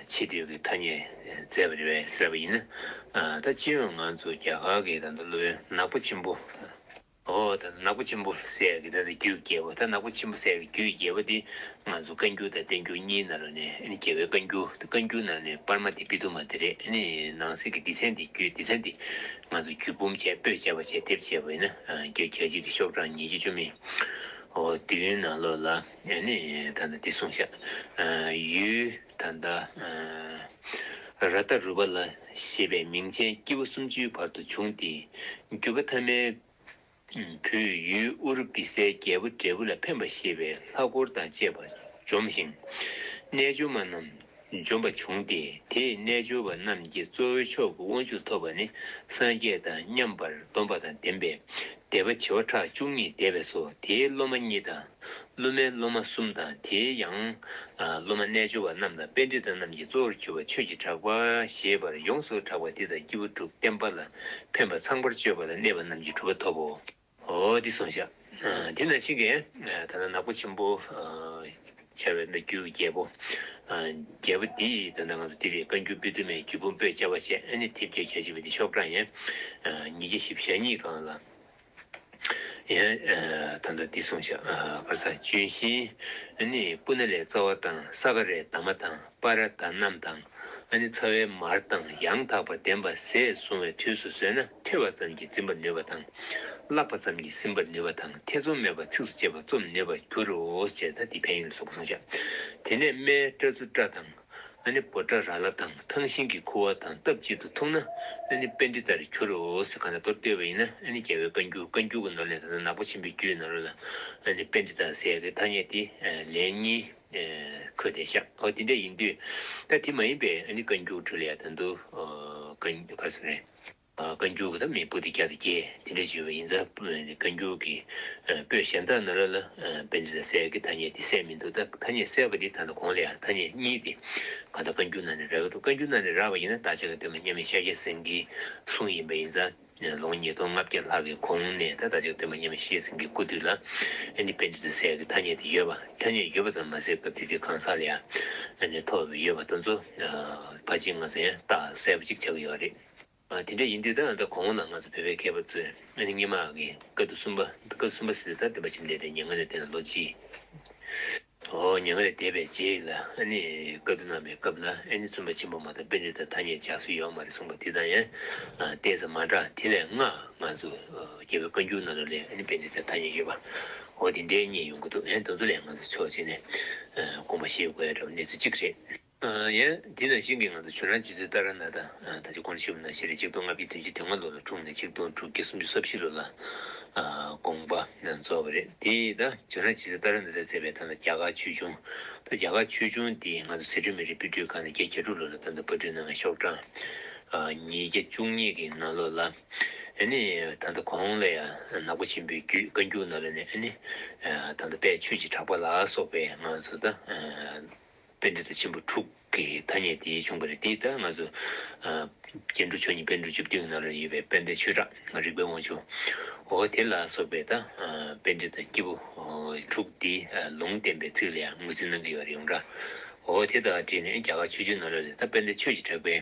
ཆེ་བསྟོད་ཀྱི་ཐ་སྙད་མཛད་པ་རེད་པས་ཟེར་བ་ཡིན་ན། ད་སྤྱི་ཡོངས་ང་ཚོ་རྒྱ་གར་གྱི་ད་ལྟ་སློབ་དཔོན་ནག་པོ་ཆེན་པོ། ཨོ་ད་ནག་པོ་ཆེན་པོ་ཟེར་ཡག་གི་ད་ལྟ་རྒྱུད་རྒྱལ་པོ། ད་ནག་པོ་ཆེན་པོ་ཟེར་ཡག་གི་རྒྱུད་རྒྱལ་པོ་དེ་ང་ཚོ་བཀའ་འགྱུར་དང་བསྟན་འགྱུར་གཉིས་ནང་ལ་ནས་ཨ་ནི་རྒྱལ་བའི་བཀའ་འགྱུར་དེ། བཀའ་འགྱུར་ནང་ནས་པར་མ་དེ་པི་ཏུ་མ་དེ་རེད། ཨ་ནི་ནང་གསེས་ཀྱི་སྡེ་ཚན་དེ་རྒྱུད་སྡེ་ཚན་དེ་ང་ཚོ་རྒྱུད་འབུམ་བྱས་པོད་བྱས་པ་བྱས་དེབ་བྱས་པ་ཡིན་ན་རྒྱུད་རྒྱལ་སྤྱི་གི་ཤོག་གྲངས་ཉིས་བརྒྱ་བཅུ་མེད་ཨོ་བདུན་ནང་ལོགས་ལ་ཨ་ནི་ད་ལྟ་དེ་གསུངས་ཤག་ཡུལ་ད་ལྟ། ར་ཏ་རུ་པ་ལ་ཞེས་པའི་མིང་ཅན་སྐྱེས་བུ་སུམ་ཅུའི་བར་དུ་བྱུང་སྟེ། རྒྱུད་པ་ཐ་མའི་བོད་ཡུལ་ཨུ་རུ་པི་སའི་རྒྱལ་པོ་འབྲས་བུ་ལ་ཕན་པ་ཞེས་པའི་ལྷ་འཁོར་དང་བཅས་པ་འཇོམས་ཤིང་། རྣལ་འབྱོར་མ་རྣམས་འཇོམས་པ་བྱུང་སྟེ། དེས་རྣལ་འབྱོར་བ་རྣམས་ཀྱི་གཙོ་བོའི་མཆོག་གི་དབང་ཕྱུག་ཐོབ་པ་ནི་སངས་རྒྱས་དང་མཉམ་པར་སྡོམ་པ་དང་ལྡན་པས་དད་པ་བྱེ་བ་ཕྲག་བཅུ་གཉིས་འདས་པས་སོ། དེའི་སློབ་མ་གཉིས་དང་། སློབ་མའི་སློབ་མ་གསུམ་དང་། དེའི་ཡང་སློབ་མ་རྣལ་འབྱོར་བ་རྣམས་དང་། པཎྜི་ཏ་རྣམས་ཀྱི་གཙོ་བོར་གྱུར་པ་ཆོས་ཀྱི་གྲགས་པ་ཞེས་པར་ཡོངས་སུ་གྲགས་པ་འདི་དང་། སྐྱེས་བུ་དྲུག་བསྟན་པ་ལ་ཕན་པ་ཚངས་པར་སྤྱོད་པ་ལ་གནས་པ་རྣམས་ཀྱིས་གྲུབ་པ་ཐོབ་བོ། འོ་འདི་གསུངས་བཞག་དེ་ནང་བཞིན་གྱི་ད་ལྟ་ནག་པོ་ཆེན་པོ་བྱ་བའི་མི་རྒྱུད་རྒྱལ་པོ། རྒྱལ་པོ་འདིས་ད་ལྟ་ང་ཚོ་འདི་རེད། བཀའ་འགྱུར་སྤེལ་དུ་མའི་རྒྱུད་འབུམ་པོད་ཆ་བ་བྱས། ཨ་ནི་དེབ་སྐྱེལ་བྱ་བྱེད་པ་འདི་ཤོག་གྲངས་ཡན་ཉིས་བརྒྱ་བཞི་བཅུ་ཞེ་གཉིས་སྒང་ལ། ཡང་ད་ལྟ་འདི་གསུངས་བཞག་ག་ས་ལྗོན་ཤིང་ནི་སྤུ་ན་ལས་རྩ་བ་དང་། ས་ག་རའི་འདབ་མ་དང་། པ་ར་དང་རྣམས་དང་། ཨ་ནི་ཚ་བའི་མར་དང་ཡང་དག་པར་ལྡན་པ་ཟས་བཟུང་བའི་དུས་སུ་ཟོས་ན། ཐོས་པ་ཙམ་གྱིས་འཛིན་པར་ནུས་པ་དང་། བཀླགས་པ་ཙམ་གྱིས་ཟིན་པར་ནུས་པ་དང་། ཐེ་ཚོམ་མེད་པར་ཚིགས་སུ་བཅད་པ་རྩོམ་ནུས་པར་འགྱུར་རོ་ཞེས་ད་འདི་ཕན་ཡོན་ལ་སོགས་པ་གསུངས་བཞག་དེ་ནས་སྨན་སྐྲ་ཚོ་སྐྲ་དང་། ཨ་ནི་འབོ་སྐྲ་ར་ལ་དང་། ཐང་ཤིང་གི་ཁུ་བ་དང་སྟབས་གཅིག་ཏུ་འཐུངས་ན། ཨ་ནི་པཎྜི་ཏར་འགྱུར་རོ་ཟེར། གང་ལྟར་མདོར་བསྡུས་པ་ཡིན་ན། ཨ་ནི་རྒྱལ་བའི་བཀའ་འགྱུར། བཀའ་འགྱུར་གྱི་ནང་ལས་ད་ལྟ་ནག་པོ་ཆེན་པོའི་རྒྱུད་ནང་ལོགས་ལ། ཨ་ནི་པཎྜི་ཏ་ཟེར་ཡག་གི་ཐ་སྙད་དེ་ལན་གཉིས་འཁོད་དེ་བཞག་འོ་དེ་འདྲ་ཡིན་དུས་ད་དེ་མ་ཡིན་པའི་ཨ་ནི་བཀའ་འགྱུར་ཁྲོད་ལ་ཡ་ད་དུང་ག་ག་རེ་ཟེར་ནས། བཀའ་འགྱུར་གྱི་ད་མི་པོ་ཏི་བརྒྱ་དང་བརྒྱད་དེ་འདྲ་བརྗོད་པ་ཡིན་ཙང་། བཀའ་འགྱུར་གྱི་པོད་གཞན་དག་ནང་ལ་ལ་པཎྜི་ཏ་ཟེར་གྱི་ཐ་སྙད་དེ་གསལ་མི་འདུག་ད་ཐ་སྙད་གསལ་བ་དེ་ད་ལྟ་གོང་ལ་ཡང་ཐ་སྙད་གཉིས་དེ་གང་ལྟར་བཀའ་འགྱུར་ནང་ནས་རག་གི་འདུག་བཀའ་འགྱུར་ནང་ནས་རག་པ་ཡིན་ན་བདག་ཅག་གི་སྟོན་པ་མཉམ་མེད་ཤཱཀྱ་སེང་གེའི་གསུང་ཡིན་པ་ཡིན་ཙང་། ལོ་ངོ་ཉིས་སྟོང་ལྔ་བརྒྱ་ལྷག་གི་གོང་ནས་ད་བདག་ཅག་གི་སྟོན་པ་མཉམ་མེད་ཤཱཀྱ་སེང་གེའི་སྐུ་དུས་ལ་ཨ་ནི་པཎྜི་ཏ་ཟེར་གྱི་ཐ་སྙད་དེ་ཡོད་པ། ཐ་སྙད་ཡོད་པ་ཙམ་མ་ཟད་སྐབས་དེ་དུས་གང་ཟག་ལ་ཡང་ཨ་ནི་ཐོབ་ཡོད་པ་དེ་ཚོ་ཕལ་ཆེར་ང་ཚོ་ཡང་རྟགས་གསལ་པོ་གཅིག་ཆགས་ཀྱི་ཡོད་རེད། ཨ་དེ་འདྲ་ཡིན་དུས་ད་ད་གོང་ལ་ང་ཚོ་བོད་པའི་མཁས་པ་ཚོས་ཨ་ནི་སྔོན་མ་གི་བཀའ་བསྡུ་གསུམ་པ། བཀའ་བསྡུ་གསུམ་པ་ཟེར་ད་བསྟན་པ་ཆེན་པོ་ལས་རིམ་ཉེར་ལྔ་ནས་བསྟན་ལ་ལོ་གཅིག་ཨོ་ཉེར་ལྔ་ནས་འདས་པའི་རྗེས་ལ་ཨ་ནི་བཀའ་བསྡུ་གནང་བའི་སྐབས་ལ་ཨ་ནི་བཙུན་པ་ཆེན་པོ་མ་གཏོགས་པཎྜི་ཏ་ཐ་སྙད་སྦྱར་སྲོལ་ཡོད་མ་རེད་གསུངས་པ་དེ་དང་ཡང་ཏོག་ཙམ་མ་འདྲ། དེ་ལས་སྔ་ང་ཚོ་རྒྱལ་བའི་བཀའ་འགྱུར་ནང་ལོགས་ལ་ཨ་ནི་པཎྜི་ཏ་ཐ་སྙད་ཡོད་པ། ཨོ་དེ་འདྲའི་རྙེད་ཡོང་གི་འདུག་ཨ་ནི་དེ་ཚོ་ལ་ང་ཚོ་ཕྱོགས་གཅིག་ནས་དགོངས་པ་བཞེས་དགོས་ཡ་འདྲ་བ་གནས་ཚུལ་གཅིག་རེད། ཡང་འདི་ནང་བཞིན་གྱི་ང་ཚོ་ཇོ་ནང་རྗེ་བཙུན་ཏཱ་ར་ནཱ་ཐ། ད་ཅི་གོང་ཞུས་པ་ནང་བཞིན་རེད། ཆིག་སྟོང་ལྔ་བརྒྱ་བདུན་ཅུ་དོན་ལྔ་ལོ་ལ་འཁྲུངས་ནས་ཆིག་སྟོང་དྲུག་བརྒྱ་སུམ་ཅུ་རྩ་བཞི་ལོ་ལ་དགོངས་པ་རྫོགས་པ་རེད། དེ་ད་ཇོ་ནང་རྗེ་བཙུན་ཏཱ་ར་ནཱ་ཐ་མཛད་པའི་ད་ལྟ་རྒྱ་གར་ཆོས་འབྱུང་། ད་རྒྱ་གར་ཆོས་འབྱུང་འདི་ང་ཚོ་ཟི་ཁྲོན་མི་རིགས་དཔེ་སྐྲུན་ཁང་ནས་བརྒྱད་བརྒྱད་དྲུག་ལོ་ལ་ད་ལྟ་པར་སྐྲུན་གནང་བའི་ཤོག་གྲངས་ཉིས་བརྒྱ་བཅུ་གཉིས་ཀྱི་ནང་ལོགས་ལ། ཨ་ནི་ད་ལྟ་གོང་ལ་ཡང་ནག་པོ་ཆེན་པོའི་རྒྱུད་བཀའ་འགྱུར་ནང་ལ་ནས་ཨ་ནི་ད་ལྟ་དཔལ་ཆོས་ཀྱི་གྲགས་པ་ལ་སོགས་པའི་ང་ཚོ་ད། པཎྜི་ཏ་ཆེན་པོ་དྲུག་གི་ཐ་སྙད་དེ་བྱུང་བ་རེད། དེ་ལྟར་ང་ཚོ་ཨ་རྒྱན་དྲུག་མཆོག་གཉིས་པཎ་གྲུབ་བཅུ་བདུན་ནང་ལ་ཡོད་པའི་དཔལ་ལྡན་ཆོས་གྲགས་རིག་པའི་དབང་ཕྱུག་འོ་དེ་ལ་སོགས་པའི་ད་ཨ་པཎྜི་ཏ་སྐྱེས་བུ་དྲུག་དེ་ཨ་ལུང་བསྟན་པའི་ཚིག་ལ་ཡང་ངོས་འཛིན་གནང་གི་ཡོད་རེད་ཡོངས་གྲགས། འོ་དེ་དང་འབྲེལ་ནས་རྒྱ་གར་ཆོས་འབྱུང་ནང་ལ་ད་དཔལ་ལྡན་ཆོས་ཀྱི་གྲགས་པའི་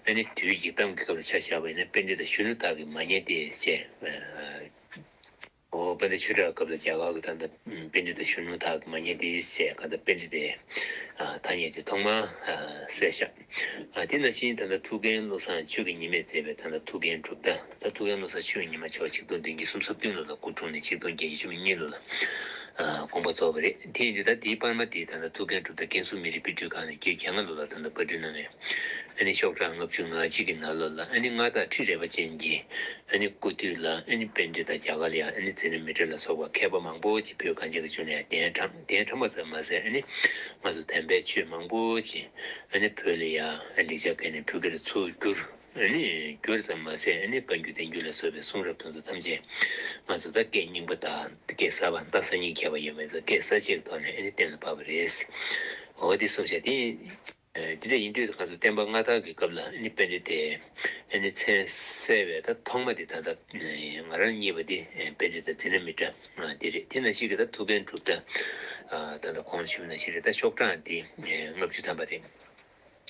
ཨ་ནི་དུས་ཀྱི་གཏམ་གྱི་སྐབས་ལ་ཆ་བཞག་པ་ཡིན་ན། པཎྜི་ཏ་གཞོན་ནུ་དག་གིས་མ་ཉན་ཏེ་ཞེས། ཨ་འོ་དཔལ་ལྡན་ཆོས་གྲགས་སྐབས་ལ་རྒྱ་གར་གྱི་ད་ལྟ་པཎྜི་ཏ་གཞོན་ནུ་དག་མ་ཉན་ཏེ་ཞེས་གང་ལྟར་པཎྜི་ཏའི་ཐ་སྙད་དེ་ཐོག་མར་གསལ་བཞག་དེ་ནང་བཞིན་ད་ལྟ་ཐུའུ་བཀྭན་བློ་བཟང་ཆོས་ཀྱི་ཉི་མས་མཛད་པའི་ད་ལྟ་ཐུའུ་བཀྭན་གྲུབ་མཐའ། ད་ཐུའུ་བཀྭན་བློ་བཟང་ཆོས་ཀྱི་ཉི་མ་མཆོག་ཆིག་སྟོང་བདུན་བརྒྱ་སུམ་ཅུ་རྩ་བདུན་ལོ་ལ་སྐུ་འཁྲུངས་ནས་ཆིག་སྟོང་བརྒྱད་བརྒྱ་བཅུ་མེད་གཉིས་ལོ་ལ་དགོངས་པ་རྫོགས་པ་རེད། དེ་ཡིན་དུས་ད་དེའི་པར་མ་དེ་ད་ལྟ་ཐུའུ་བཀྭན་གྲུབ་མཐའ་ཀན་སུའུ་མི་རིགས་དཔེ་སྐྲུན་ཁང་ནས་བརྒྱད་བརྒྱ་ལྔ་ལོ་ལ་ད་ལྟ་པར་སྐྲུན་གནང་བའི་ཨ་ནི་ཤོག་གྲངས་ལྔ་བཅུ་ང་གཅིག་གི་ནང་ལོགས་ལ་ཨ་ནི་མངའ་བདག་ཁྲི་རལ་པ་ཅན་གྱི་ཨ་ནི་སྐུ་དུས་ལ་ཨ་ནི་པཎྜི་ཏ་རྒྱ་གར་ལ་ཡང་ཨ་ནི་ཛེ་ནི་མི་ཏྲ་ལ་སོགས་པ་མཁས་པ་མང་པོ་ཅིག་བོད་གངས་ཅན་གྱི་ལྗོངས་ལ་ཡང་གདན་དྲངས། གདན་དྲངས་པ་ཙམ་མ་ཟད་ཨ་ནི་ང་ཚོ་དམ་པའི་ཆོས་མང་པོ་ཅིག་ཨ་ནི་བོད་ལ་ཡང་ལེགས་སྦྱར་སྐད་ནས་བོད་སྐད་ལ་ཚུར་བསྒྱུར། ཨ་ནི་བསྒྱུར་ཙམ་མ་ཟད་ཨ་ནི་བཀའ་འགྱུར་བསྟན་འགྱུར་ལ་སོགས་པའི་གསུང་རབ་དེ་ཚོ་ཐམས་ཅད་ང་ཚོ་ད་སྐད་རྙིང་པ་དང་སྐད་གསར་པ་རྟགས་གསར་རྙིང་ཁྱད་པར་ཡོད་མེད་ཚོ་སྐད་གསར་བཅད་ཀྱི་ཐོག་ནས་ཨ་ནི་གཏན་ལ་ཕབ་པ་རེད། འོ་དེ་གསུངས་བཞག་དེ། དེ་འདྲ་ཡིན་དུས་ང་ཚོ་བསྟན་པ་སྔ་དར་གྱི་སྐབས་ལ་ཨ་ནི་པཎྜི་ཏའི་ཨ་ནི་མཚན་གསལ་བའི་ད་ཐོག་མ་དེ་ད་ལྟ་ང་རང་རྙེད་པ་དེ་པཎྜི་ཏ་ཛེ་ནི་མི་ཏྲ་དེ་རེད། དེ་ནང་བཞིན་གྱི་ད་ཐུའུ་བཀྭན་གྲུབ་མཐའ་ད་ལྟ་གོང་ཞུས་ནང་བཞིན་རེད། ད་ཤོག་གྲངས་དེ་ལྔ་བཅུ་ཐམ་པ་རེད།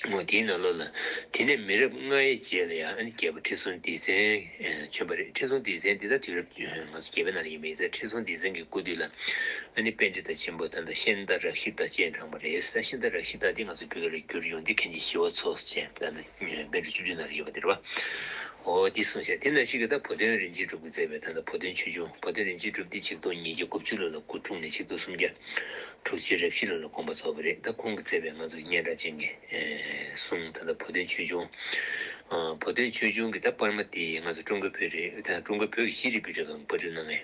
འོ་དེའི་ནང་ལོགས་ལ་དེ་ནས་མི་རབས་ལྔའི་རྗེས་ལ་ཡང་ཨ་ནི་རྒྱལ་པོ་ཁྲི་སྲོང་ལྡེ་བཙན་བྱོན་པ་རེད། ཁྲི་སྲོང་ལྡེ་བཙན་འདི་ད་དུས་རབས་ང་ཚོ་བརྒྱད་པའི་ནང་ལ་ཡིན་པ་ཡིན་ཙང་ཁྲི་སྲོང་ལྡེ་བཙན་གྱི་སྐུ་དུས་ལ་ཨ་ནི་པཎྜི་ཏ་ཆེན་པོ་ད་ལྟ་ཤཱནྟ་རཀྵི་ཏ་སྤྱན་དྲངས་པ་རེད། ད་ཤཱནྟ་རཀྵི་ཏ་འདི་ང་ཚོ་བོད་སྐད་ལ་བསྒྱུར་ཡོང་དུས་མཁན་ཆེན་ཞི་བ་འཚོ་ཟེར་ད་ལྟ་པཎ་གྲུབ་བཅུ་བདུན་ནང་ལ་ཡོད་པ་དེ་རེད་བ། འོ་འདི་གསུངས་བཞག་དེ་ནང་བཞིན་གྱི་ད་བུ་སྟོན་རིན་ཆེན་གྲུབ་ཀྱིས་མཛད་པའི་ད་ལྟ་བུ་སྟོན་ཆོས་འབྱུང་། བུ་སྟོན་རིན་ཆེན་གྲུབ་འདི་ཆིག་སྟོང་ཉིས་བརྒྱ་དགུ་བཅུ་ལོ་ལ་སྐུ་འཁྲུངས་ནས་ཆིག་སྟོང་སུམ་བརྒྱ་ དྲུག་ཅུ་རེ་བཞི་ལོ་ལ་དགོངས་པ་རྫོགས་པ་རེད། ད་ཁོང་གིས་མཛད་པའི་ང་ཚོ་སྙན་གྲགས་ཅན་གྱི་ཨེ་གསུང་ད་ལྟ་བོ་དོན་ཆོས་འབྱུང་། ཨ་བོ་དོན་ཆོས་འབྱུང་གི་ད་པར་མ་དེ་ང་ཚོ་ཀྲུང་གོའི་བོད་རེད། ད་ཀྲུང་གོའི་བོད་ཀྱི་ཤེས་རིག་པུའི་ཁྲིམས་ཁང་པར་སྐྲུན་གནང་བའི་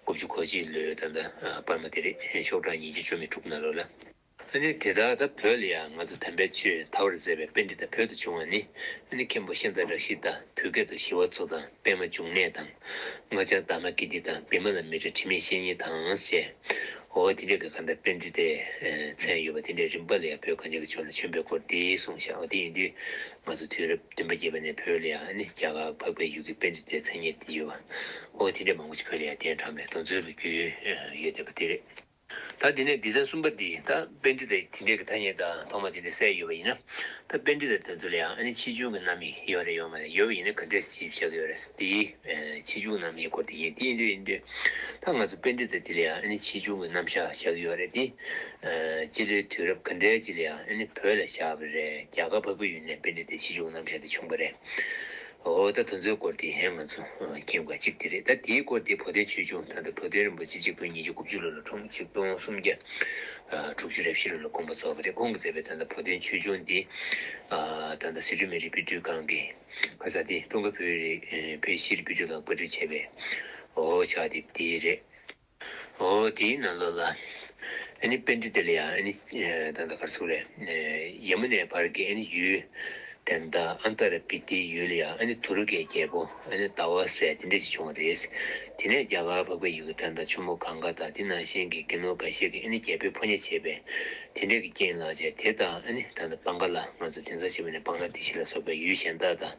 དགུ་བཅུ་གོ་གཅིག་ལོའི་ད་ལྟ་ཨ་པར་མ་དེ་རེད། ཤོག་གྲངས་ཉིས་བརྒྱ་བཅུ་མེད་དྲུག་ནང་ལོགས་ལ། ཨ་ནི་དེ་ལྟར་ད་བོད་ལ་ཡང་ང་ཚོ་དམ་པའི་ཆོས་དར་བར་མཛད་པའི་པཎྜི་ཏ་བོད་དུ་བྱུང་བ་ནི། ཨ་ནི་མཁན་པོ་ཤཱནྟ་རཀྵི་ཏ་བོད་སྐད་དུ་ཞི་བ་འཚོ་དང་པདྨ་འབྱུང་གནས་དང་། སྔགས་འཆང་དྷརྨ་ཀིརྟི་དང་བི་མ་ལ་མི་ཏྲ་དྲི་མེད་བཤེས་གཉེན་དང་ཞེས། འོ་དེ་འདྲ་གི་གང་ལྟར་པཎྜི་ཏའི་མཚན་ཡོད་པ་དེ་འདྲའི་རིམ་པ་ལ་ཡང་བོད་གངས་ཅན་གྱི་ལྗོངས་ལ་བྱོན་པའི་སྐོར་དེ་གསུངས་ཤག་འོ་དེ་ཡིན་དུས་ང་ཚོ་དུས་རབས་བདུན་པ་བརྒྱད་པ་ནས་བོད་ལ་ཡང་ཨ་ནི་རྒྱ་གར་འཕགས་པའི་ཡུལ་གྱི་པཎྜི་ཏའི་མཚན་སྙན་དེ་ཡོད་པ། འོ་དེ་འདྲ་མང་པོ་ཞིག་བོད་ལ་ཡང་གདན་དྲངས་པའི་དོན་ཚུལ་ལ་རྒྱུས་ཡོད་བསྡད་པ་དེ་རེད། ད་དེ་ནས་སྡེ་ཚན་གསུམ་པ་འདི་ད་པཎྜི་ཏ་དེ་འདྲའི་གི་ཐ་སྙད་དང་ཐོག་མ་དེ་འདྲ་གསལ་ཡོད་པ་ཡིན་ན། ད་པཎྜི་ཏ་དེ་ཚོ་ལ་ཡང་ཨ་ནི་ཆེ་ཆུང་གི་རྣམ་དབྱེ་ཡོད་རེད་ཡོད་མ་རེད། ཡོད་པ་ཡིན་ན་ག་འདྲས་ཞིག་བཞག་གི་ཡོད་རེད། དེའི་ཆེ་ཆུང་རྣམ་དབྱེ་སྐོར་དེ་ཡིན། དེ་ཡིན་དུས་ཡིན་དུས་ད་ང་ཚོ་པཎྜི་ཏ་དེ་ལ་ཡང་ཨ་ནི་ཆེ་ཆུང་གི་རྣམ་གཞག་བཞག་གི་ཡོད་རེད། དེ་སྤྱི་ལོའི་དུས་རབས་ག་འདྲའི་ཅིག་ལ་ཡང་ཨ་ནི་བོད་ལ་བཞག་པ་རེད། རྒྱ་གར་འཕགས་པའི་ཡུལ་ནས་པཎྜི་ཏའི་ཆེ་ཆུང་རྣམ་གཞག་དེ་བྱུང་པ་རེད། འོ་ད་དེ་ཚོའི་སྐོར་དེ་ཡང་ང་ཚོ་མཁྱེན་དགོས་གཅིག་དེ་རེད། ད་དེའི་སྐོར་དེ་བོ་དོན་ཆོས་འབྱུང་ད་ལྟ་བོ་དོན་རིན་པོ་ཆེ་གཅིག་སྟོང་ཉིས་བརྒྱ་དགུ་བཅུ་ལོ་ལ་འཁྲུངས། གཅིག་སྟོང་སུམ་བརྒྱ་དྲུག་ཅུ་རེ་བཞི་ལོ་ལ་དགོངས་པ་རྫོགས་པ་རེད། ཁོང་གིས་མཛད་པའི་ད་ལྟ་བོ་དོན་ཆོས་འབྱུང་འདི་ད་ལྟ་སི་ཁྲོན་མི་རིགས་དཔེ་སྐྲུན་ཁང་གི་ཁ་ས་དེ་ཀྲུང་གོ་བོད་རིགས་བོད་ཤེས་རིག་དཔེ་སྐྲུན་ཁང་པར་སྐྲུན་བྱས་པའི་འོ་ཕྱག་དེབ་དེ་རེད། འོ་དེའི་ནང་ལོགས་ལ་ཨ་ནི་པཎྜི་ཏ་ལ་ཡང་ཨ་ནི་ད་ལྟ་ག་རེ་ཟེར་དགོས་རེད། ཡ་མུ་ནའི་བར་གྱི་ཨ་ནི་ཡུལ་དེ་འདྲ་ཨན་ཏ་ར་པི་ཏའི་ཡུལ་ལ་ཡང་ཨ་ནི་དྷུ་རུ་ཀའི་རྒྱལ་པོ་ཨ་ནི་ཟླ་བ་ཟེར་དེ་འདྲ་ཞིག་བྱུང་བ་རེད། དེ་ནས་རྒྱ་གར་འཕགས་པའི་ཡུལ་གྱི་ད་ལྟ་ཆུ་མོ་གངྒཱ་དང་དེ་ནང་བཞིན་གྱི་དགེ་སློང་འགའ་ཤས་ཀྱིས་ཨ་ནི་རྒྱལ་པོའི་ཕོ་ཉ་བྱས་པའི་དེ་འདྲ་གི་རྐྱེན་ལགས་བྱས་དེ་དང་ཨ་ནི་ད་ལྟ་བང་ག་ལ་ང་ཚོ་དེང་སང་ཞེས་པ་ནི་བང་ལ་དེ་ཤི་ལ་སོགས་པའི་ཡུལ་གཞན་དག་དང་།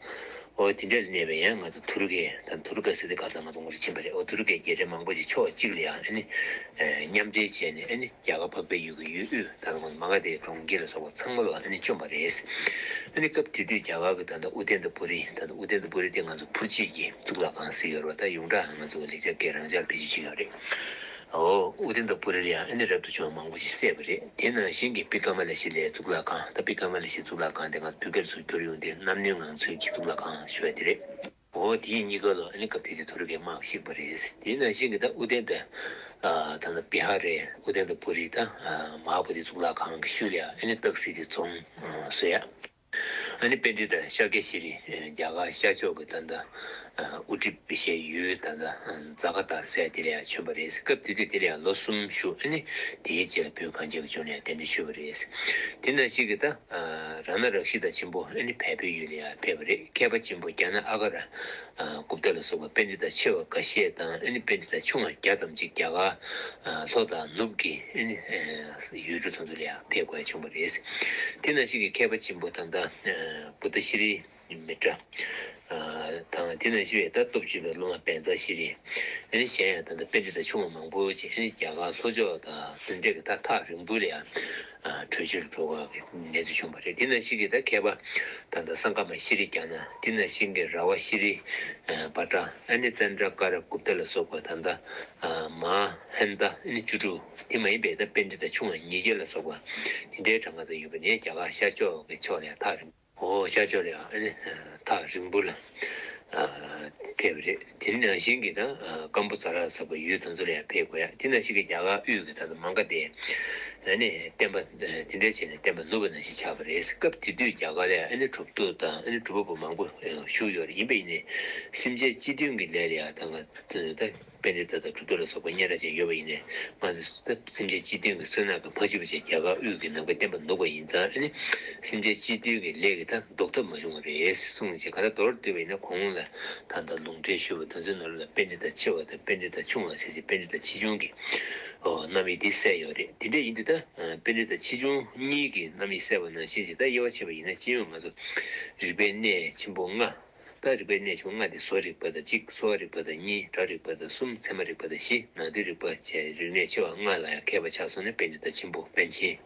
འོ་དེ་འདྲ་ལ་གནས་པའི་ཡང་ང་ཚོ་དྷུ་རུ་ཀའི་དང་དྷུ་རུ་ཀ་ཟེར་དུས་ཁ་སང་ང་ཚོ་ངོ་སྤྲོད་ཕྱིན་པ་རེད། འོ་དྷུ་རུ་ཀའི་རྒྱལ་ཕྲན་མང་པོ་ཞིག་ཕྱོགས་གཅིག་ལ་ཡང་ཨ་ནི་མཉམ་འབྲེལ་བྱས་ནས་ཨ་ནི་རྒྱ་གར་འཕགས་པའི་ཡུལ་གྱི་ཡུལ་དབུས་ད་ལྟ་ང་ཚོ་མ་ག་དྷའི་གྲོང་ཁྱེར་ལ་སོགས་པ་ཚང་མ་ལ་ཨ་ནི་བཅོམ་པ་རེད། ཨ་ནི་སྐབས་དེ་དུས་རྒྱ་གར་གྱི་ད་ལྟ་ཨུ་ཏན་ཏ་པུ་རི་ད་ལྟ་ཨུ་ཏན་ཏ་པུ་རི་དེ་ང་ཚོ་འཕུར་བྱེད་ཀྱི་གཙུག་ལག་ཁང་ཟེར་ཡོད་རེད་པ། ད་ཡོངས་གྲགས་ང་ཚོ་ལེགས་སྦྱར་སྐད་རང་འཇགས་བེད་སྤྱོད་བྱེད་ཀྱི་ཡོད་རེད། འོ་ཨུ་ཏན་ཏ་པུ་རི་ལ་ཡང་ཨ་ནི་རབ་ཏུ་བྱུང་བ་མང་པོ་ཞིག་བསད་པ་རེད། དེ་ནང་བཞིན་གྱི་པི་ཀ་མ་ལ་ཤི་ལའི་གཙུག་ལག་ཁང་ད་པི་ཀ་མ་ལ་ཤི་གཙུག་ལག་ཁང་དེ་ང་ཚོ་བོད་སྐད་ལ་སུ་བསྒྱུར་ཡོང་དུས་རྣམ་གནོན་ངང་ཚུལ་གྱི་གཙུག་ལག་ཁང་ཞུ་བ་དེ་རེད། འོ་དེ་གཉིས་ཀ་ལ་ཨ་ནི་སྐབས་དེ་དུས་དྷུ་རུ་ཀའི་དམག་གིས་བཤིག་པ་རེད། དེ་ནང་བཞིན་གྱི་ད་ཨུ་ཏན་ཏ་ད་ལྟ་བི་ཧར་རེད། ཨུ་ཏན་ཏ་པུ་རི་ད་མ་ཧཱ་བོ་དྷི་གཙུག་ལག་ཁང་གི་ཤུལ་ལ་ཡང་ཨ་ནི་སྟག་གཟིག་གི་རྫོང་བཟོས་ཡ། ཨ་ནི་པཎྜི་ཏ་ཤཱཀྱ་ཤྲཱི་རྒྱ་གར་ཤར་ཕྱོགས་ཀྱི་ད་ལྟ་ཨུ་ཏྲི་བི་ཤའི་ཡུལ་ད་ལྟ་ཛ་ཀ་ཏ་ཟེར་དེ་ལ་ཡང་བྱོན་པ་རེད། སྐབས་དེ་དུས་དེ་ལ་ཡང་ལོ་གསུམ་བཞུགས། ཨ་ནི་དེའི་རྗེས་ལ་བོད་གངས་ཅན་གྱི་ལྗོངས་ལ་ཡང་གདན་འདྲེན་ཞུས་པ་རེད། དེ་ནང་བཞིན་གྱི་ད་རཏྣ་རཀྵི་ཏ་ཆེན་པོ་ཨ་ནི་བལ་པོའི་ཡུལ་ལ་ཡང་ཕེབས་པ་རེད། མཁས་པ་ཆེན་པོ་རྒྱ་ནག་ཨ་ཀ་ར་གུཔྟ་ལ་སོགས་པ་པཎྜི་ཏ་ཆེ་བ་འགའ་ཤས་དང་ཨ་ནི་པཎྜི་ཏ་ཆུང་བ་བརྒྱ་ཙམ་ཅིག་རྒྱ་གར་ལྷོ་དང་ནུབ་ཀྱི་ཨ་ནི་ཡུལ་གྲུ་དེ་ཚོ་ལ་ཡང་ཕེབས་དགོས་བྱུང་བ་རེད། དེ་ནང་བཞིན་གྱི་མཁས་པ་ཆེན་པོ་ད་ལྟ་བུདྡྷ་ཤྲཱི་མི་ཏྲ་དང་དེ་ནང་བཞིན་པའི་ད་སྟོབས་ཆེ་བའི་སློབ་མ་བཛྲ་ཤྲཱི་ཨ་ནི་གཞན་ཡང་ད་ལྟ་པཎྜི་ཏ་ཆུང་བ་མང་པོ་ཅིག་ཨ་ནི་རྒྱ་གར་ལྷོ་ཕྱོགས་དང་དེ་འདྲ་གི་ད་ཐག་རིང་པོ་ལ་ཡང་བྲོས་བྱོལ་འགྲོ་དགོས་པའི་གནས་ཚུལ་བྱུང་བ་རེད། དེ་ནང་བཞིན་གྱི་ད་མཁས་པ་ད་ལྟ་སངྒ་མ་ཤྲཱི་རྒྱ་ནག་དེ་ནང་བཞིན་གྱི་ར་བ་ཤྲཱི་བྷ་དྲ་ཨ་ནི་ཙནྡྲ་ཀ་ར་གུཔྟ་ལ་སོགས་པ་ད་ལྟ་མ་ཧན་ད་ཨ་ནི་བཅུ་དྲུག་དེ་མ་ཡིན་པའི་ད་པཎྜི་ཏ་ཆུང་བ་ཉིས་བརྒྱ་ལ་སོགས་པ་དེ་འདྲའི་གྲངས་ཀ་ད་ཡོད་པ་ནས་རྒྱ་གར་ཤར་ཕྱོགས་ཀྱི་ཕྱོགས་ལ་ཡང་ཐག་རིང་། འོ་ཤར་ཕྱོགས་ལ་ཡང་ཨ་ནི་ཐག་རིང་པོ་ལ་ཕེབས་པ་རེད། དེ་ནང་བཞིན་གྱི་ད་ཀམ་པུ་ཙ་ར་ཟེར་བའི་ཡུལ་དེ་ཚོ་ལ་ཡང་ཕེབས་དགོས་ཡ། དེ་ནང་བཞིན་གྱི་རྒྱ་གར་དབུས་ཀྱི་ད་ལྟ་མ་ག་དྷའི་ཨ་ནི་བསྟན་པ་དེ་འདྲ་བྱས་ནས་བསྟན་པ་ནུབ་པ་ནང་བཞིན་ཆགས་པ་རེད། སྐབས་དེ་དུས་རྒྱ་གར་ལ་ཨ་ནི་གྲུབ་ཐོབ་དང་ཨ་ནི་གྲུབ་པ་པོ་མང་པོ་བཞུགས་ཡོད་རེད། ཡིན་པ་ཡིན་ནའི་སེམས་ཅན་སྤྱི་མཐུན་གྱི་ལས་ལ་ཡང་ད་ང་ད་པཎྜི་ཏ་དང་གྲུབ་ཐོབ་ལ་སོགས་པ་སྙན་གྲགས་ཅན་ཡོད་པ་ཡིན་ནའི་ང་ཚོ་ད་སེམས་ཅན་སྤྱི་མཐུན་གྱི་བསོད་ནམས་ཀྱིས་མ་ཆུད་པ་བྱས་རྒྱ་གར་དབུས་ཀྱི་ནམ་མཁའི་བསྟན་པ་ནུབ་པ་ཡིན་ཙང་ཨ་ནི་སེམས་ཅན་སྤྱི་མཐུན་གྱི་ལས་ཀྱིས་ད་ཟློག་ཐབས་མ་བྱུང་བ་རེད་གསུངས་བྱས། ག་ད་མདོར་བསྡུས་པ་ཡིན་ན་གོང་ལ་ད་ལྟ་ལུང་འདྲེན་ཞུས་པ་དེ་ཚོའི་ནང་ལ་པཎྜི་ཏ་ཆེ་བ་དང་པཎྜི་ཏ་ཆུང་བ་ཟེར་བྱས་པཎྜི་ཏ་ཆེ་ཆུང་གི་ཨོ་རྣམ་དབྱེ་འདི་གསལ་ཡོད་རེད། དེ་འདྲ་ཡིན་དུས་ད་པཎྜི་ཏ་ཆེ་ཆུང་གཉིས་ཀྱི་རྣམ་དབྱེ་གསལ་བ་ནང་བཞིན་ཅིག་ད་དབྱེ་བ་ཕྱེ་བ་ཡིན་ན་སྤྱི་ཡོངས་ང་ཚོ་རིག་པའི་གནས་ཆེན་པོ་ལྔ། ད་རིག་པའི་གནས་ཆུང་ལྔ་དེ་བཟོ་རིག་པ་དང་གཅིག་གསོ་བ་རིག་པ་དང་གཉིས། སྒྲ་རིག་པ་དང་གསུམ། ཚད་མ་རིག་པ་དང་བཞི། ནང་དོན་རིག་པ་བཅས་རིག་གནས་ཆེ་བ་ལྔ་ལ་ཡང་མཁས་པ་ཆགས་སོང་ན་པཎྜི་ཏ་ཆེན་པོ་པཎ་ཆེན།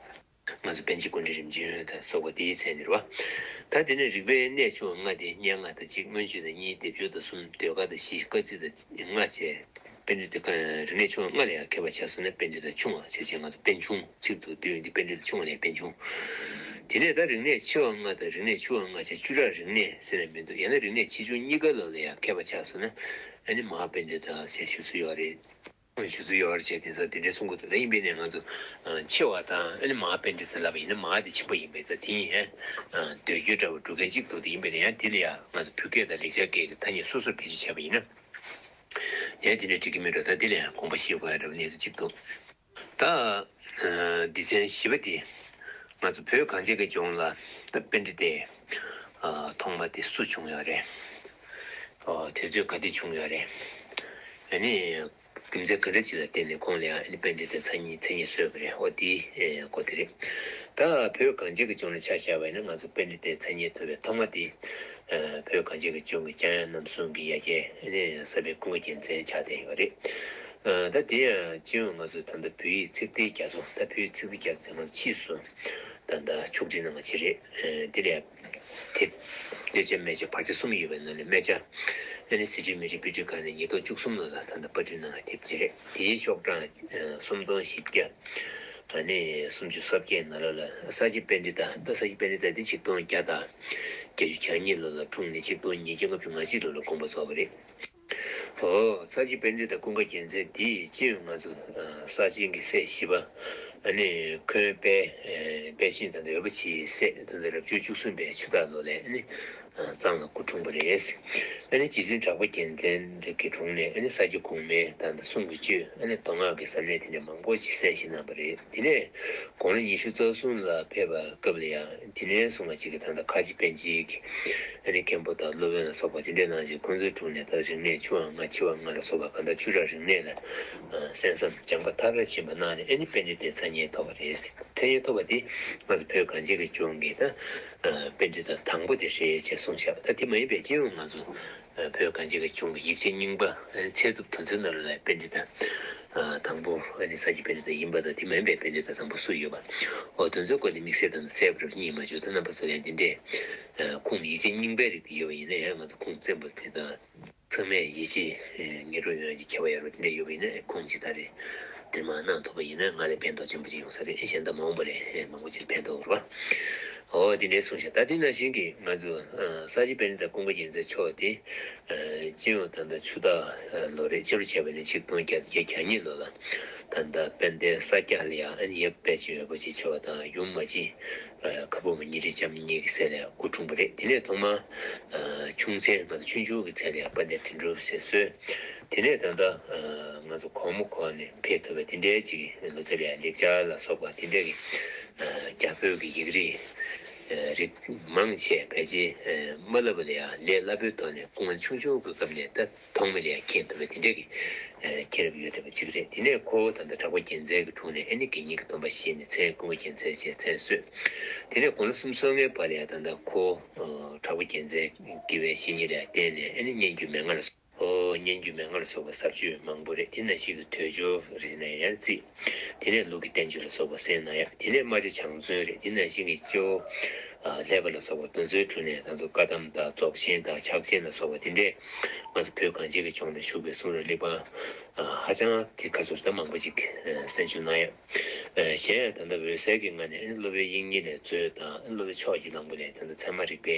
ང་ཚོ་པཎ་ཆེན་ཀོ་ཌི་རིམ་བྱོན་དང་སོགས་པ་དེའི་མཚན་ཉིད་རེད་བ། ད་དེ་ནས་རིག་པའི་གནས་ཆུང་ལྔ་དེ་སྙན་ངག་དང་གཅིག་སྔོན་བརྗོད་དང་གཉིས། སྡེབ་སྦྱོར་དང་གསུམ། ཟློས་གར་དང་བཞི། སྐར་རྩིས་དང་ལྔ་བཅས། པཎྜི་ཏ་རིག་གནས་ཆུང་བ་ལྔ་ལ་ཡང་མཁས་པ་ཆགས་སོང་ན་པཎྜི་ཏ་ཆུང་བ་ཟེར་བྱས་ང་ཚོ་པཎ་ཆུང་ཚིག་ཏུ་བསྡུས་ཡོང་དུས་པཎྜི་ཏ་ཆུང་བ་ལ་ཡང་པཎ་ཆུང་། དེ་ནས་ད་རིག་གནས་ཆེ་བ་ལྔ་དང་རིག་གནས་ཆུང་བ་ལྔ་བཅས་བཅུ་ཕྲག་རིག་གནས་ཟེར་ནས་མི་འདུག་ཡང་ན་རིག་གནས་ཆེ་ཆུང་གཉིས་ཀ་ལོ་ལ་ཡང་མཁས་པ་ཆགས་སོང་ན་ཨ་ནི་མ་ཧཱ་པཎྜི་ཏ་ཟེར་ཞུ་སྲོལ་ཡོད་རེད། ཞུ་ཚུལ་ཡོད་རེད་བྱས། དེང་སང་དེ་འདྲའི་གསུང་གི་འདུག་ད་ཡིན་པས་ནས་ང་ཚོ་ཨ་ཕྱེ་བ་དང་ཨ་ནི་མར་པཎྜི་ཏ་ཟེར་ལབ་པ་ཡིན་ན། མར་དེ་ཕྱིན་པ་ཡིན་པས། ད་དེ་ཡིན་ཨ་ཟློས་བརྗོད་འདྲ་བོ་སྒྲུབ་མཁན་གཅིག་འདུག་དེ་ཡིན་པས་ནས་ཡང་དེ་ལ་ཡང་ང་ཚོ་བོད་སྐད་དང་ལེགས་སྦྱར་སྐད་ཀྱི་ཐ་སྙད་སོ་སོར་བེད་སྤྱོད་བྱས་པ་ཡིན་ན་ཡང་དེ་འདྲའི་འགྲིག་གི་མེད་འགྲོ། ད་དེ་ལ་ཡང་དགོངས་པ་བཞེས་དགོས་ཡ་འདྲ་བོ་གནས་ཚུལ་གཅིག་འདུག་ད་ཨ་སྡེ་ཚན་བཞི་པ་དེ་ང་ཚོ་བོད་གངས་ཅན་གྱི་ལྗོངས་ལ་ད་པཎྜི་ཏའི་ཨ་ཐོག་མ་དེ་སུ་བྱུང་ཡོད་རེད། ཨོ་དུས་ཚོད་ག་དུས་བྱུང་ཡོད་རེད། ཨ་ནི་རྒྱུ་མཚན་ག་འདྲ་ཅིག་ལ་བརྟེན་ནས་ཁོང་ལ་ཡང་ཨ་ནི་པཎྜི་ཏའི་མཚན་ཉིད་མཚན་ཉིད་གསོལ་བ་རེད། ཨོ་དེའི་ཨེ་སྐོར་དེ་རེད། ད་བོད་གངས་ཅན་གྱི་ལྗོངས་ལ་ཆ་བཞག་པ་ཡིན་ན་ང་ཚོ་པཎྜི་ཏའི་མཚན་ཉིད་ཐོབ་པའི་ཐོག་མ་དེ་ཨ་བོད་གངས་ཅན་གྱི་ལྗོངས་ཀྱི་འཇམ་དབྱངས་རྣམ་གསུམ་གྱི་ཡ་གྱལ་ཨ་ནི་ས་པཎ་ཀུན་དགའ་རྒྱལ་མཚན་ཆགས་བསྡད་ཡོད་རེད། ཨ་ད་དེ་ཡང་སྤྱི་ཡོངས་ང་ཚོ་ད་ལྟ་བོད་ཡིག་ཚིག་མཐིལ་རྒྱ་མཚོ། ད་བོད་ཡིག་ཚིག་མཐིལ་རྒྱ་མཚོ་དེ་ང་ཚོ་ཕྱིས་སུ་ད་ལྟ་ཕྱོགས་སྒྲིག་གནང་བ་ཅིག་རེད། ཨ་དེ་ལས་དེབ་སྟོད་ཆ་སྨད་ཆ་བར་ཆ་གསུམ་ཡོད་པའི་ནང་ནས་སྨད་ཆ་ཨ་ནི་གཟི་བརྗིད་མེ་རི་དཔེ་སྐྲུན་ཁང་ནས་ཉིས་སྟོང་བཅུ་གསུམ་ལོ་ལ་ད་ལྟ་པར་སྐྲུན་གནང་བའི་དེབ་ཅིག་རེད། དེའི་ཤོག་གྲངས་ཨ་སུམ་སྟོང་བཞི་བརྒྱ་ཨ་ནི་སུམ་ཅུ་སོ་བརྒྱད་ནང་ལོགས་ལ་ས་སྐྱ་པཎྜི་ཏ། ད་ས་སྐྱ་པཎྜི་ཏ་འདི་ཆིག་སྟོང་བརྒྱ་དང་བརྒྱད་ཅུ་གྱ་གཉིས་ལོ་ལ་འཁྲུངས་ནས་ཆིག་སྟོང་ཉིས་བརྒྱ་ལྔ་བཅུ་ང་གཅིག་ལོ་ལ་དགོངས་པ་རྫོགས་པ་རེད། ཨོ་ས་སྐྱ་པཎྜི་ཏ་ཀུན་དགའ་རྒྱལ་མཚན་འདི་སྤྱི་ཡོངས་ང་ཚོ་ཨ་གསར་བཞེངས་ཀྱི་སྲས་བཞི་པ། ཨ་ནི་འཁོན་དཔལ་ཨེ་དཔལ་ཆེན་ད་ལྟ་འོད་པ་ཆེའི་སྲས། ད་ལྟ་རབ་བྱུང་བཅུ་གསུམ་པའི་ཆུ་སྟག་ལོ་ལ་ཨ་ནི་ཨ་གཙང་ལ་སྐུ་འཁྲུངས་པ་རེད། ཨ་ནི་རྗེ་བཙུན་གྲགས་པ་རྒྱལ་མཚན་གྱི་དྲུང་ནས་ཨ་ནི་ས་སྐྱ་གོང་མའི་ད་ལྟ་གསུང་གི་བཅུད་ཨ་ནི་མདོ་སྔགས་ཀྱི་ཟབ་གནད་དེ་འདྲ་མང་པོ་ཞིག་གསན་བཞེས་གནང་བ་རེད། དེ་ནས་དགུང་ལོ་ཉི་ཤུ་རྩ་གསུམ་ལ་ཕེབས་པའི་སྐབས་ལ་ཡང་དེ་ནས་བཟུང་བ་ཅིག་གི་ད་ལྟ་ཁ་ཆེ་པཎ་ཆེན་གྱི་ཨ་ནི་མཁན་པོ་དང་སློབ་དཔོན་ལ་སོགས་པ་དེ་འདྲའི་ནང་བཞིན་ཁོང་ཚོའི་དྲུང་ནས་ད་རིག་གནས་ཆུ་དབང་ལྔ་ཆེ་བ་ལྔ་ལ་སོགས་པ་གང་ལྟར་བཅུ་ཕྲག་རིག་གནས་ལ་གསན་བསམ་སྦྱངས་པ་མཐར་ཕྱིན་པ་གནང་ནས་ཨ་ནི་པཎྜི་ཏའི་མཚན་སྙན་ཐོབ་པ་རེད། མཚན་སྙན་ཐོབ་པ་དེ་ང་ཚོ་བོད་གངས་ཅན་གྱི་ལྗོངས་ཀྱི་ད་པཎྜི་ཏ་དང་པོ་དེ་རེད་ཅེས་གསུངས་བཞག་ད་དེ་མ་ཡིན་པའི་སྤྱི་ཡོངས་ང་ཚོ་བོད་གངས་ཅན་གྱི་ལྗོངས་ཀྱི་ཡིག་ཆ་རྙིང་པ་ཚད་ཐུབ་དོན་ཚན་ནང་ལ་པཎྜི་ཏ་དང་པོ་ཨ་ནི་ས་སྐྱ་པཎྜི་ཏ་ཡིན་པ་དང་། དེ་མ་ཡིན་པའི་པཎྜི་ཏ་དང་པོ་སུ་ཡོད་པ། འོ་དོན་ཚན་སྐོར་དེ་དམིགས་བསལ་དང་གསལ་པོ་རེ་རྙེད་མ་བྱུང་། ད་རྣམ་པ་ཚོ་ཡང་འདི་འདྲའི་ཁུངས་ཡིག་ཆ་རྙིང་པའི་རིགས་དེ་ཡོད་པ་ཡིན་ན་ཡང་ང་ཚོ་ཁུངས་བཙན་པོ་དེ་དང་། ཚང་མས་ཡིད་ཆེས་ངེས་འགྲོ་ཡོང་ཡག་གི་མཁས་པ་ཡ་རབས་དེ་འདྲ་ཡོད་པ་ཡིན་ན་ཁུངས་ཇི་ལྟར་རེད། དེ་མར་གནང་ཐུབ་པ་ཡིན་ན་ང་ལ་ཕན་ཐོགས་ཆེན་པོ་ཅིག་ཡོང་ས་རེད། གཞན་དག་མ་འོངས་པ་ལ་མང་པོ་ཅིག་ཕན་ཐོགས་རེད་པ། འོ་དེ་འདྲའི་གསུངས་ཤག་ད་དེ་ནང་བཞིན་གྱི་ང་ཚོ་ས་སྐྱ་པཎྜི་ཏ་ཀུན་དགའ་རྒྱལ་མཚན་མཆོག་དེ་སྤྱི་ཡོངས་ད་ལྟ་ཆུ་སྟག་ལོ་རེད། ཕྱི་རུ་བྱས་པ་ནི་ཆིག་སྟོང་བརྒྱད་བརྒྱ་གྱ་གཉིས་ལོ་ལ་ད་ལྟ་དཔལ་ལྡན་ས་སྐྱ་ལ་ཡང་ཨ་ནི་ཡབ་དཔལ་ཆེན་འོད་པ་ཆེ་མཆོག་དང་ཡུམ་མ་གཅིག་ཁ་སྤུ་མ་ཉི་ཁྲི་ལྕམ་གཉིས་ཀྱི་སྲས་ལ་སྐུ་འཁྲུངས་པ་རེད། དེ་ནས་ཐོག་མར་ཨ་ཁྱུང་མཚན་ང་ཚོ་ཆུང་ཆུང་གི་མཚན་ལ་དཔལ་ལྡན་དོན་གྲུབ་ཟེར་གསོལ། དེ་ནས་ད་ལྟ་ང་ཚོ་གོང་མ་གོང་ནས་ཕེབས་ཐུབ་པའི་དེ་འདྲའི་ཅིག་ལོ་ཙཱ་ལ་ལེགས་སྦྱར་ལ་སོགས་པ་དེ་འདྲའི་གི་རྒྱ་བོད་ཀྱི་ཡིག་རིགས་རིགས་མང་ཆེ་ཕལ་ཆེར་མ་བསླབ་པ་ལ་ཡང་ལས་སླ་པོའི་ཐོག་ནས་སྐུ་ངལ་ཆུང་ཆུང་གི་སྐབས་ནས་ད། ཐོག་མ་ལ་ཡང་མཁྱེན་ཐུབ་པའི་དེ་འདྲའི་གི་མཁྱེན་རབ་ཡོད་བསྡད་པ་ཅིག་རེད། དེ་ནས་ཁོ་བོ་ད་ལྟ་གྲགས་པ་རྒྱལ་མཚན་གྱི་དྲུང་ནས་ཨ་ནི་དགེ་བསྙེན་གྱི་སྡོམ་པ་བཞེས་ནས་མཚན་ཀུན་དགའ་རྒྱལ་མཚན་ཞེས་མཚན་གསོལ། དེ་ནས་དགུང་ལོ་སུམ་ཅུ་སོ་ལྔའི་བར་ལ་ཡང་ད་ལྟ་ཁོ་གྲགས་པ་རྒྱལ་མཚན་དགེ་བའི་བཤེས་གཉེན་ལ་ཡང་བསྟེན་ནས་ཨ་ནི་སྙན་བརྒྱུད་མན་ངག་ལ་སོགས་པ་སྙན་བརྒྱུད་མན་ངག་ལ་སོགས་པ་ཟབ་ཆོས་མང་པོ་རེད། དེ་ནང་བཞིན་གྱི་དོལ་ཆོས་རེད་ན་ཡང་བརྩིས། དེ་ནས་ལུགས་ཀྱི་བསྟན་བཅོས་ལ་སོགས་པ་གསན་གནང་ཡག་དེ་ནས་རྨ་བྱ་བྱང་བཙུན་རེད། དེ་ནང་བཞིན་གྱི་སྐྱེ་བོ་ལྷ་པ་ལ་སོགས་པ་དེ་ཚོའི་དྲུང་ནས་ད་དུང་བཀའ་གདམས་དང་རྫོགས་ཆེན་དང་ཕྱག་ཆེན་ལ་སོགས་པ་དེ་འདྲས་ང་ཚོ་བོད་གངས་ཅན་གྱི་ལྗོངས་ལ་བཞུགས་པའི་གསུང་རབ་གླེགས་བམ་ཧ་ཅང་དེ་ག་ཚོད་ད་མང་པོ་ཅིག་གསན་བཞུགས་གནང་ཡག་གཞན་ཡང་ད་ལྟ་འོད་གསལ་གྱི་ངང་ནས་སློབ་དཔོན་དབྱིག་གཉེན་ལས་མཛོད་དང་སློབ་དཔོན་ཕྱོགས་ཀྱི་གླང་པོ་ལས་ད་ལྟ་ཚད་མ་རིག་པའི་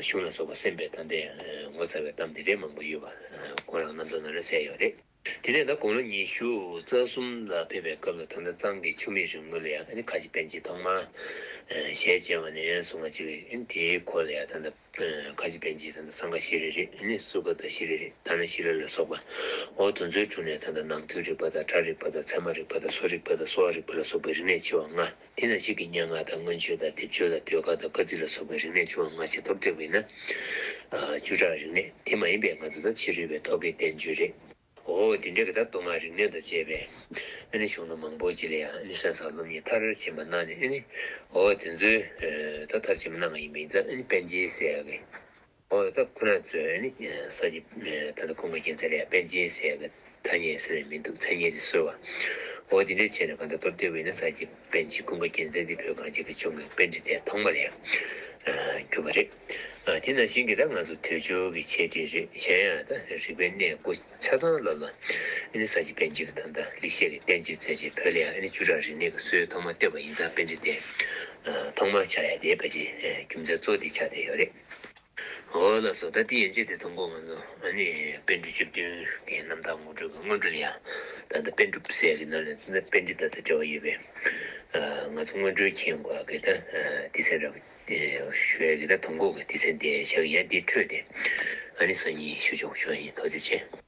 གཞུང་ལ་སོགས་པ་གསན་པའི་ད་ལྟའི་ངོ་མཚར་བའི་གཏམ་དེ་འདྲས་མང་པོ་ཡོད་པ་ཁོང་རང་རྣམ་ཐར་ནང་ལ་གསལ་ཡོད་རེད། དེ་ནས་ད་དགུང་ལོ་ཉི་ཤུ་རྩ་གསུམ་ལ་ཕེབས་པའི་སྐབས་ལ་ད་ལྟ་གཙང་གི་ཆུ་མིག་རིང་མོ་ལ་ཡང་ཨ་ནི་ཁ་ཆེ་པཎ་ཆེན་ཐོག་མར་ཞལ་མཇལ་བ་ནས་བཟུང་བ་ཅིག་ཨ་ནི་དེའི་འཁོར་ལ་ཡང་ད་ལྟ་ཁ་ཆེ་པཎ་ཆེན་ད་ལྟ་སངྒ་ཤྲཱི་རེད། ཨ་ནི་སུ་ག་ཏ་ཤྲཱི་རེད། དྷ་ན་ཤྲཱི་ལ་སོགས་པ་འོ་དེ་ཚོའི་དྲུང་ནས་ད་ལྟ་ནང་དོན་རིག་པ་དང་སྒྲ་རིག་པ་དང་ཚད་མ་རིག་པ་དང་བཟོ་རིག་པ་དང་གསོ་བ་རིག་པ་ལ་སོགས་པའི་རིག་གནས་ཆེ་བ་ལྔ། དེ་ནང་བཞིན་གྱི་སྙན་ངག་དང་མངོན་བརྗོད་དང་སྡེབ་སྦྱོར་དང་ཟློས་གར་དང་སྐར་རྩིས་ལ་སོགས་པའི་རིག་གནས་ཆེ་བ་ལྔ་ཞིག་ཐོབ་བསྡད་པ་ཡིན་ན། བཅུ་ཕྲག་རིག་གནས་དེ་མ་ཡིན་པའི་ང་ཚོ་ད་ཕྱི་རོལ་པའི་ཐོད་རྒལ་བསྟན་བཅོས་རེད། འོ་དེ་འདྲའི་གི་ད་མདོ་སྔགས་རིག་གནས་དང་བཅས་པའི་ཨ་ནི་གཞུང་ལུགས་མང་པོ་ཅིག་ལ་ཡང་ཨ་ནི་གསན་བསམ་སློབ་གཉེར་མཐར་ཕྱིན་པ་གནང་ནས་ཨ་ནི་འོ་དེ་ཚོའི་ད་མཐར་ཕྱིན་པ་གནང་བ་ཡིན་པ་ཡིན་ཙང་ཨ་ནི་པཎ་ཆེན་ཟེར་ཡག་གི་འོ་ད་ཁོ་རང་ཚོས་ཨ་ནི་ས་ཀྱི་ད་ལྟ་ཀུན་དགའ་རྒྱལ་མཚན་ལ་ཡང་པཎ་ཆེན་ཟེར་ཡག་གི་ཐ་སྙད་ཟེར་ནས་མི་འདུག་མཚན་སྙན་དེ་གསོལ་བ། འོ་དེ་འདྲའི་བྱས་ནས་གང་ལྟར་མདོར་བསྡུས་པ་ཡིན་ན་ས་ཀྱི་པཎ་ཆེན་ཀུན་དགའ་རྒྱལ་མཚན་འདི་བོད་གངས་ཅན་གྱི་ལྗོངས་ཀྱི་པཎྜི་ཏའི་ཐོག་མ་ལ་ཡང་གྱུར་པ་རེད། དེ་ནང་བཞིན་གྱི་ད་ང་ཚོ་དོལ་ཆོས་ཀྱི་འཆད་ཁྲིད་རེད། གཞན་ཡང་ད་རིག་པའི་གནས་སྐོར་ཆ་ཚང་ལ་ལ་ཨ་ནི་ས་ཀྱི་པཎ་ཆེན་གྱི་ད་ལྟ་ལེགས་བཤད་ཀྱི་བསྟན་བཅོས་མཛད་རྗེས་བོད་ལ་ཡང་ཨ་ནི་བཅུ་ཕྲག་རིག་གནས་ཀྱི་སྲོལ་ཐོག་མ་བཏོད་པ་ཡིན་ཙང་པཎྜི་ཏའི་ཐོག་མ་ཆགས་ཡ་དེ་ཕལ་ཆེར་རྒྱུ་མཚན་གཙོ་བོ་དེ་ཆགས་བསྡད་ཡོད་རེད། འོ་ལགས་སོ། ད་དེ་ཡན་ཆད་དེ་མཐོང་གོ། ང་ཚོ་ཨ་ནི་པཎ་གྲུབ་བཅུ་བདུན་གྱི་རྣམ་ཐར་ངོ་སྤྲོད་ཀྱི་སྔོན་འགྲོ་ལ་ཡང་། ད་ལྟ་པཎ་གྲུབ་ཟེར་གྱི་ནང་ལ་ད་པཎ་གྲུབ་དང་འབྲེལ་བ་ཡོད་པའི་ང་ཚོ་སྔོན་འགྲོའི་མཁྱེན་དགོས་ཀྱི་ད་སྡེ་ཚན་རབ་ཞུ་ཡ་གི་ད་མཐོང་གོ་གི་སྡེ་ཚན་དེ་བཞག་ཡ་འདི་འཕྲོས་ཏེ་ཨ་ནི་སང་ཉིན་ཞུ་ཆོག་ཞུ་ཡ་ཡིན། ཐུགས་རྗེ་ཆེ།